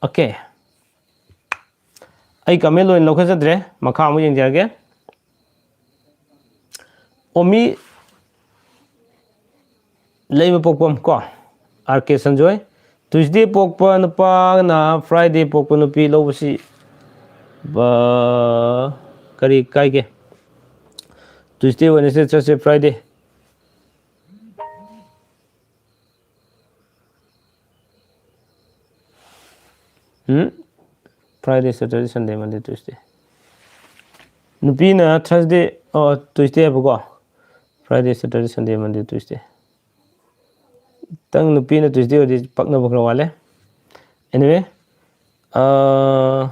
Okay꯫ ꯑꯩ comment ꯂꯣꯏꯅ ꯂꯧꯈꯠꯆꯗ꯭ꯔꯦ, ꯃꯈꯥ ꯑꯃꯨꯛ ꯌꯦꯡꯖꯔꯒꯦ꯫ ꯑꯣꯃꯤ ꯂꯩꯃ ꯄꯣꯛꯄꯝ ꯀꯣ, ꯑꯥꯔ ꯀꯦ ꯁꯟꯖꯣꯏ꯫ Tuesday ꯄꯣꯛꯄ ꯅꯨꯄꯥꯅ Friday ꯄꯣꯛꯄ ꯅꯨꯄꯤ ꯂꯧꯕꯁꯤ, ꯕ-, ꯀꯔꯤ ꯀꯥꯏꯒꯦ? Tuesday, Wednesday, Thursday, Friday꯫ ꯎꯝ? Friday, Saturday, Sunday, Monday, Tuesday꯫ ꯅꯨꯄꯤꯅ Thursday, ꯑꯣ, Tuesday ꯍꯥꯏꯕꯀꯣ꯫ Friday, Saturday, Sunday, Monday, Tuesday꯫ ꯈꯤꯇꯪ ꯅꯨꯄꯤꯅ Tuesday ꯑꯣꯏꯔꯗꯤ ꯄꯛꯅꯕ ꯈꯔ ꯋꯥꯠꯂꯦ꯫ Anyway, ꯑꯥ,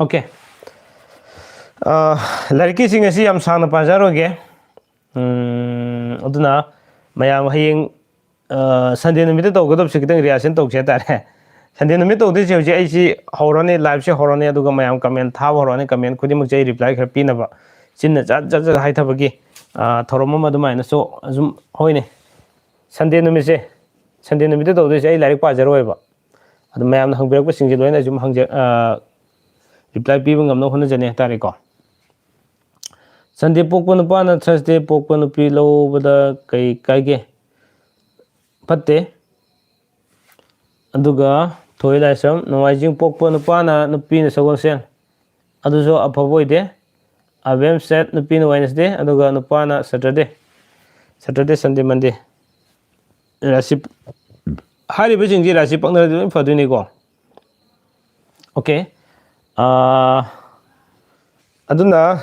Okay꯫ ꯑ, ꯂꯥꯏꯔꯤꯛꯀꯤꯁꯤꯡ ꯑꯁꯤ ꯌꯥꯝ ꯁꯥꯡꯅ ꯄꯥꯖꯔꯣꯏꯒꯦ꯫ ꯎꯝ, ꯑꯗꯨꯅ ꯃꯌꯥꯝ ꯍꯌꯦꯡ, ꯑ, Sunday ꯅꯨꯃꯤꯠꯇ ꯇꯧꯒꯗꯕꯁꯦ ꯈꯤꯇꯪ rehearsal ꯇꯧꯁꯦ ꯍꯥꯏꯇꯥꯔꯦ꯫ ꯁꯟꯗꯦ ꯅꯨꯃꯤꯠ ꯇꯧꯗꯣꯏꯁꯦ ꯍꯧꯖꯤꯛ ꯑꯩꯁꯤ ꯍꯧꯔꯅꯤ, ꯂꯥꯏꯞꯁꯦ ꯍꯧꯔꯅꯤ, ꯑꯗꯨꯒ ꯃꯌꯥꯝ ꯀꯃꯦꯟ ꯊꯥꯕ ꯍꯧꯔꯅꯤ꯫ ꯀꯃꯦꯟ ꯈꯨꯗꯤꯡꯃꯛꯁꯦ ꯑꯩ ꯔꯤꯄ꯭ꯂꯥꯏ ꯈꯔ ꯄꯤꯅꯕ ꯆꯤꯟꯅ ꯖꯠ ꯖꯠ ꯖꯠ ꯍꯥꯏꯊꯕꯒꯤ, ꯑ, ꯊꯧꯔꯝ ꯑꯃ ꯑꯗꯨꯃꯥꯏꯅꯁꯨ ꯑꯗꯨꯝ, ꯍꯣꯏꯅꯦ, ꯁꯟꯗꯦ ꯅꯨꯃꯤꯠꯁꯦ, ꯁꯟꯗꯦ ꯅꯨꯃꯤꯠꯇ ꯇꯧꯗꯣꯏꯁꯦ ꯑꯩ ꯂꯥꯏꯔꯤꯛ ꯄꯥꯖꯔꯣꯏꯕ꯫ ꯑꯗꯨ ꯃꯌꯥꯝꯅ ꯍꯪꯕꯤꯔꯛꯄꯁꯤꯡꯁꯦ ꯂꯣꯏꯅ ꯑꯗꯨꯝ ꯍꯪꯖ-, ꯑ, ꯔꯤꯄ꯭ꯂꯥꯏ ꯄꯤꯕ ꯉꯝꯅꯕ ꯍꯣꯠꯅꯖꯅꯤ ꯍꯥꯏꯇꯥꯔꯦꯀꯣ꯫ ꯁꯟꯗꯦ ꯄꯣꯛꯄ ꯅꯨꯄꯥꯅ ꯊꯔꯁꯗꯦ ꯄꯣꯛꯄ ꯅꯨꯄꯤ ꯂꯧꯕꯗ ꯀꯩ ꯀꯥꯏꯒꯦ? ꯐꯠꯇꯦ꯫ ꯑꯗꯨꯒ ꯊꯣꯏ ꯂꯥꯏꯁ꯭ꯔꯝ, ꯅꯣꯡꯃꯥꯏꯖꯤꯡ ꯄꯣꯛꯄ ꯅꯨꯄꯥꯅ ꯅꯨꯄꯤꯅ ꯁꯒꯣꯜꯁꯦꯟ, ꯑꯗꯨꯁꯨ ꯑꯐꯕ ꯑꯣꯏꯗꯦ꯫ ꯑꯕꯦꯝ ꯁꯦꯠ, ꯅꯨꯄꯤꯅ ꯋꯦꯅꯁꯗꯦ, ꯑꯗꯨꯒ ꯅꯨꯄꯥꯅ ꯁꯇꯔꯗꯦ꯫ ꯁꯇꯔꯗꯦ, ꯁꯟꯗꯦ, ꯃꯟꯗꯦ꯫ ꯔꯥꯁꯤ, ꯍꯥꯏꯔꯤꯕꯁꯤꯡꯁꯤ ꯔꯥꯁꯤ ꯄꯛꯅꯔꯗꯤ ꯂꯣꯏ ꯐꯗꯣꯏꯅꯤꯀꯣ꯫ ꯑꯣꯀꯦ꯫ ꯑꯥ, ꯑꯗꯨꯅ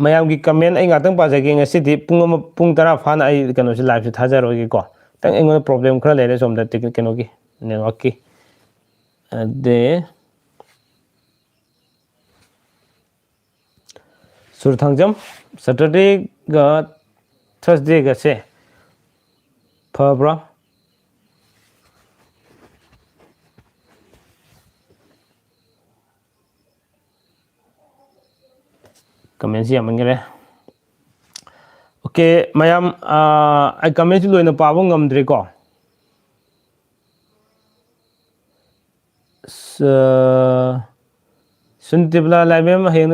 ꯃꯌꯥꯝꯒꯤ ꯀꯃꯦꯟ ꯑꯩ ꯉꯥꯛꯇꯪ ꯄꯥꯖꯒꯦ꯫ ꯉꯁꯤꯗꯤ ꯄꯨꯡ ꯑꯃ, ꯄꯨꯡ ꯇꯔꯥ ꯐꯥꯅ ꯑꯩ ꯀꯩꯅꯣꯁꯤ, ꯂꯥꯏꯞꯁꯤ ꯊꯥꯖꯔꯣꯏꯒꯦꯀꯣ꯫ ꯈꯤꯇꯪ ꯑꯩꯉꯣꯟꯗ ꯄ꯭ꯔꯣꯕ꯭ꯂꯦꯝ ꯈꯔ ꯂꯩꯔꯦ ꯁꯣꯝꯗ, ꯇꯦꯛ-, ꯀꯩꯅꯣꯒꯤ, ꯅꯦꯠꯋꯥꯛꯀꯤ꯫ ꯑꯗꯩ ꯆꯨꯔꯊꯥꯡꯖꯝ, ꯁꯇꯔꯗꯦꯒ ꯊꯔꯁꯗꯦꯒꯁꯦ ꯐꯕ꯭ꯔꯥ? ꯀꯃꯦꯟꯁꯤ ꯌꯥꯝꯃꯟꯈꯔꯦ꯫ ꯑꯣꯀꯦ, ꯃꯌꯥꯝ, ꯑꯥ, ꯑꯩ ꯀꯃꯦꯟꯁꯤ ꯂꯣꯏꯅ ꯄꯥꯕ ꯉꯝꯗ꯭ꯔꯤꯀꯣ꯫ ꯁ-, ꯁꯨꯟ ꯇꯤꯕ꯭ꯂꯥ ꯂꯥꯏꯕꯦꯝ ꯍꯌꯦꯡ,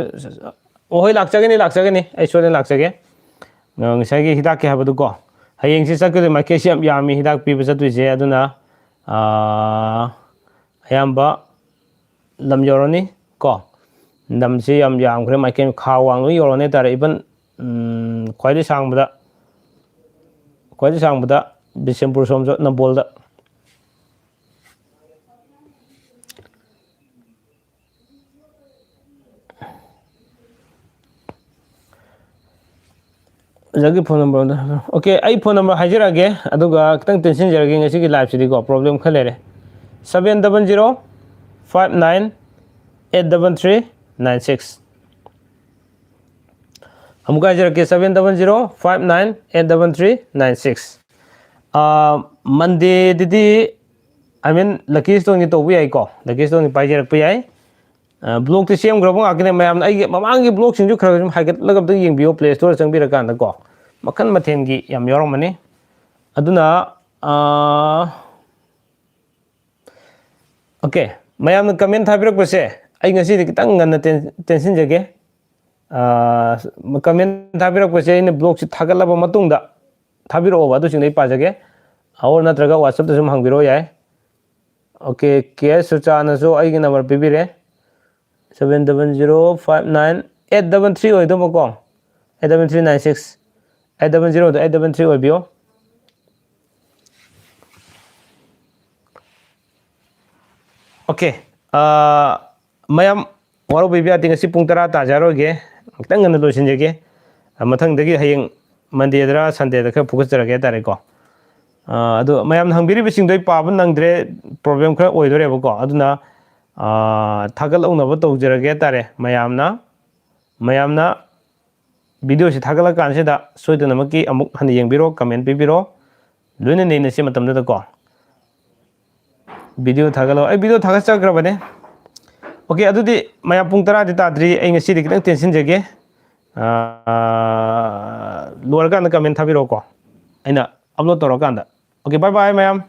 ꯑꯣ, ꯍꯣꯏ, ꯂꯥꯛꯆꯒꯅꯤ, ꯂꯥꯛꯆꯒꯅꯤ, ꯑꯩ ꯁꯣꯏꯗꯅ ꯂꯥꯛꯆꯒꯦ꯫ ꯑ, ꯉꯁꯥꯏꯒꯤ ꯍꯤꯗꯥꯛꯀꯤ ꯍꯥꯏꯕꯗꯨꯀꯣ, ꯍꯌꯦꯡꯁꯤ ꯆꯠꯀꯗꯣꯏ ꯃꯥꯏꯀꯩꯁꯤ ꯌꯥꯝ ꯌꯥꯝꯃꯤ ꯍꯤꯗꯥꯛ ꯄꯤꯕ ꯆꯠꯇꯣꯏꯁꯦ, ꯑꯗꯨꯅ, ꯑ, ꯑꯌꯥꯝꯕ ꯂꯝ ꯌꯧꯔꯅꯤ ꯀꯣ, ꯂꯝꯁꯤ ꯌꯥꯝ ꯌꯥꯝꯈ꯭ꯔꯦ, ꯃꯥꯏꯀꯩ ꯈꯥ ꯋꯥꯡ ꯂꯣꯏ ꯌꯧꯔꯅꯤ ꯍꯥꯏꯇꯥꯔꯦ꯫ Even, ꯎꯝ, ꯈ꯭ꯋꯥꯏꯗꯒꯤ ꯁꯥꯡꯕꯗ, ꯈ꯭ꯋꯥꯏꯗꯒꯤ ꯁꯥꯡꯕꯗ ꯕꯤꯁꯦꯝꯄꯨꯔ ꯁꯣꯝ ꯆꯠ-, ꯅꯝꯕꯣꯜꯗ꯫ ꯑꯣꯖꯥꯒꯤ ꯐꯣꯟ ꯅꯝꯕꯔ ꯑꯝꯇ ꯍꯥꯏꯕꯤꯔꯣ꯫ ꯑꯣꯀꯦ, ꯑꯩ ꯐꯣꯟ ꯅꯝꯕꯔ ꯍꯥꯏꯖꯔꯛꯑꯒꯦ, ꯑꯗꯨꯒ ꯈꯤꯇꯪ ꯇꯦꯟꯁꯤꯟꯖꯔꯒꯦ ꯉꯁꯤꯒꯤ ꯂꯥꯏꯞꯁꯤꯗꯤꯀꯣ, ꯄ꯭ꯔꯣꯕ꯭ꯂꯦꯝ ꯈꯔ ꯂꯩꯔꯦ꯫ Seven double zero five nine eight double three nine six꯫ ꯑꯃꯨꯛꯀ ꯍꯥꯏꯖꯔꯛꯀꯦ, seven double zero five nine eight double three nine six꯫ ꯃꯟꯗꯦꯗꯗꯤ, ꯑꯥꯏ ꯃꯤꯟ, ꯂꯛꯀꯤ ꯁ꯭ꯇꯣꯟꯒꯤ ꯇꯧꯕ ꯌꯥꯏꯀꯣ, ꯂꯛꯀꯤ ꯁ꯭ꯇꯣꯟꯒꯤ ꯄꯥꯏꯖꯔꯛꯄ ꯌꯥꯏ꯫ ꯕ꯭ꯂꯣꯛꯇꯤ ꯁꯦꯝꯈ꯭ꯔꯕ ꯉꯥꯛꯇꯅꯦ꯫ ꯃꯌꯥꯝꯅ ꯑꯩꯒꯤ ꯃꯃꯥꯡꯒꯤ ꯕ꯭ꯂꯣꯛꯁꯤꯡꯁꯨ ꯈꯔ ꯈꯔ ꯁꯨꯝ ꯍꯥꯏꯒꯠꯂꯒ ꯑꯝꯇ ꯌꯦꯡꯕꯤꯌꯣ, ꯄ꯭ꯂꯦ ꯁ꯭ꯇꯣꯔꯗ ꯆꯪꯕꯤꯔꯀꯥꯟꯗꯀꯣ, ꯃꯈꯜ ꯃꯊꯦꯜꯒꯤ ꯌꯥꯝ ꯌꯥꯎꯔꯝꯃꯅꯤ꯫ ꯑꯗꯨꯅ ꯑꯣꯀꯦ, ꯃꯌꯥꯝꯅ ꯀꯃꯦꯟ ꯊꯥꯕꯤꯔꯛꯄꯁꯦ ꯑꯩ ꯉꯁꯤꯗꯤ ꯈꯤꯇꯪ ꯉꯟꯅ ꯇꯦꯟꯁꯤꯟꯖꯒꯦ꯫ ꯀꯃꯦꯟ ꯊꯥꯕꯤꯔꯛꯄꯁꯦ ꯑꯩꯅ ꯕ꯭ꯂꯣꯛꯁꯤ ꯊꯥꯒꯠꯂꯕ ꯃꯇꯨꯡꯗ ꯊꯥꯕꯤꯔꯛꯑꯣꯕ, ꯑꯗꯨꯁꯤꯡꯗꯣ ꯑꯩ ꯄꯥꯖꯒꯦ꯫ ꯑꯣꯔ ꯅꯠꯇ꯭ꯔꯒ WhatsAppꯇ ꯁꯨꯝ ꯍꯪꯕꯤꯔꯛꯑꯣ ꯌꯥꯏ꯫ ꯑꯣꯀꯦ, ꯀꯦ ꯑꯦꯁ ꯁꯨꯆꯥꯅꯁꯨ ꯑꯩꯒꯤ ꯅꯝꯕꯔ ꯄꯤꯕꯤꯔꯦ, seven double zero five nine eight double three ꯑꯣꯏꯗꯧꯕꯀꯣ, eight double three nine six, eight double zero eight double three ꯑꯣꯏꯕꯤꯌꯣ꯫ ꯑꯣꯀꯦ, ꯃꯌꯥꯝ ꯋꯥꯔꯧꯕꯤꯕ ꯌꯥꯗꯦ, ꯉꯁꯤ ꯄꯨꯡ ꯇꯔꯥ ꯇꯥꯖꯔꯣꯏꯒꯦ, ꯈꯤꯇꯪ ꯉꯟꯅ ꯂꯣꯏꯁꯤꯟꯖꯒꯦ꯫ ꯃꯊꯪꯗꯒꯤ ꯍꯌꯦꯡ ꯃꯟꯗꯦꯗꯔ ꯁꯟꯗꯦꯗ ꯈꯔ ꯐꯨꯒꯠꯆꯔꯒꯦ ꯍꯥꯏꯇꯥꯔꯦꯀꯣ꯫ ꯑꯗꯣ ꯃꯌꯥꯝꯅ ꯍꯪꯕꯤꯔꯤꯕꯁꯤꯡꯗꯣ ꯑꯩ ꯄꯥꯕ ꯅꯪꯗ꯭ꯔꯦ, ꯄ꯭ꯔꯣꯕ꯭ꯂꯦꯝ ꯈꯔ ꯑꯣꯏꯗꯣꯔꯦꯕꯀꯣ꯫ ꯑꯗꯨꯅ ꯊꯥꯒꯠꯍꯧꯅꯕ ꯇꯧꯖꯔꯒꯦ ꯍꯥꯏꯇꯥꯔꯦ꯫ ꯃꯌꯥꯝꯅ ꯃꯌꯥꯝꯅ ꯚꯤꯗꯤꯑꯣꯁꯤ ꯊꯥꯒꯠꯂꯀꯥꯟꯁꯤꯗ ꯁꯣꯏꯗꯅꯃꯛꯀꯤ ꯑꯃꯨꯛ ꯍꯟꯅ ꯌꯦꯡꯕꯤꯔꯣ, ꯀꯃꯦꯟ ꯄꯤꯕꯤꯔꯣ, ꯂꯣꯏꯅ ꯅꯩꯅꯁꯤ ꯃꯇꯝꯗꯨꯗꯀꯣ꯫ ꯚꯤꯗꯤꯑꯣ ꯊꯥꯒꯠꯂꯣ, ꯑꯩ ꯚꯤꯗꯤꯑꯣ ꯊꯥꯒꯠꯆꯈ꯭ꯔꯕꯅꯦ꯫ ꯑꯣꯀꯦ, ꯑꯗꯨꯗꯤ ꯃꯌꯥꯝ ꯄꯨꯡ ꯇꯔꯥꯗꯤ ꯇꯥꯗ꯭ꯔꯤ, ꯑꯩ ꯉꯁꯤꯗꯤ ꯈꯤꯇꯪ ꯇꯦꯟꯁꯤꯟꯖꯒꯦ꯫ ꯂꯣꯏꯔꯀꯥꯟꯗ ꯀꯃꯦꯟ ꯊꯥꯕꯤꯔꯛꯑꯣꯀꯣ, ꯑꯩꯅ ꯑꯞꯂꯣꯗ ꯇꯧꯔꯀꯥꯟꯗ꯫ ꯑꯣꯀꯦ, bye bye ꯃꯌꯥꯝ꯫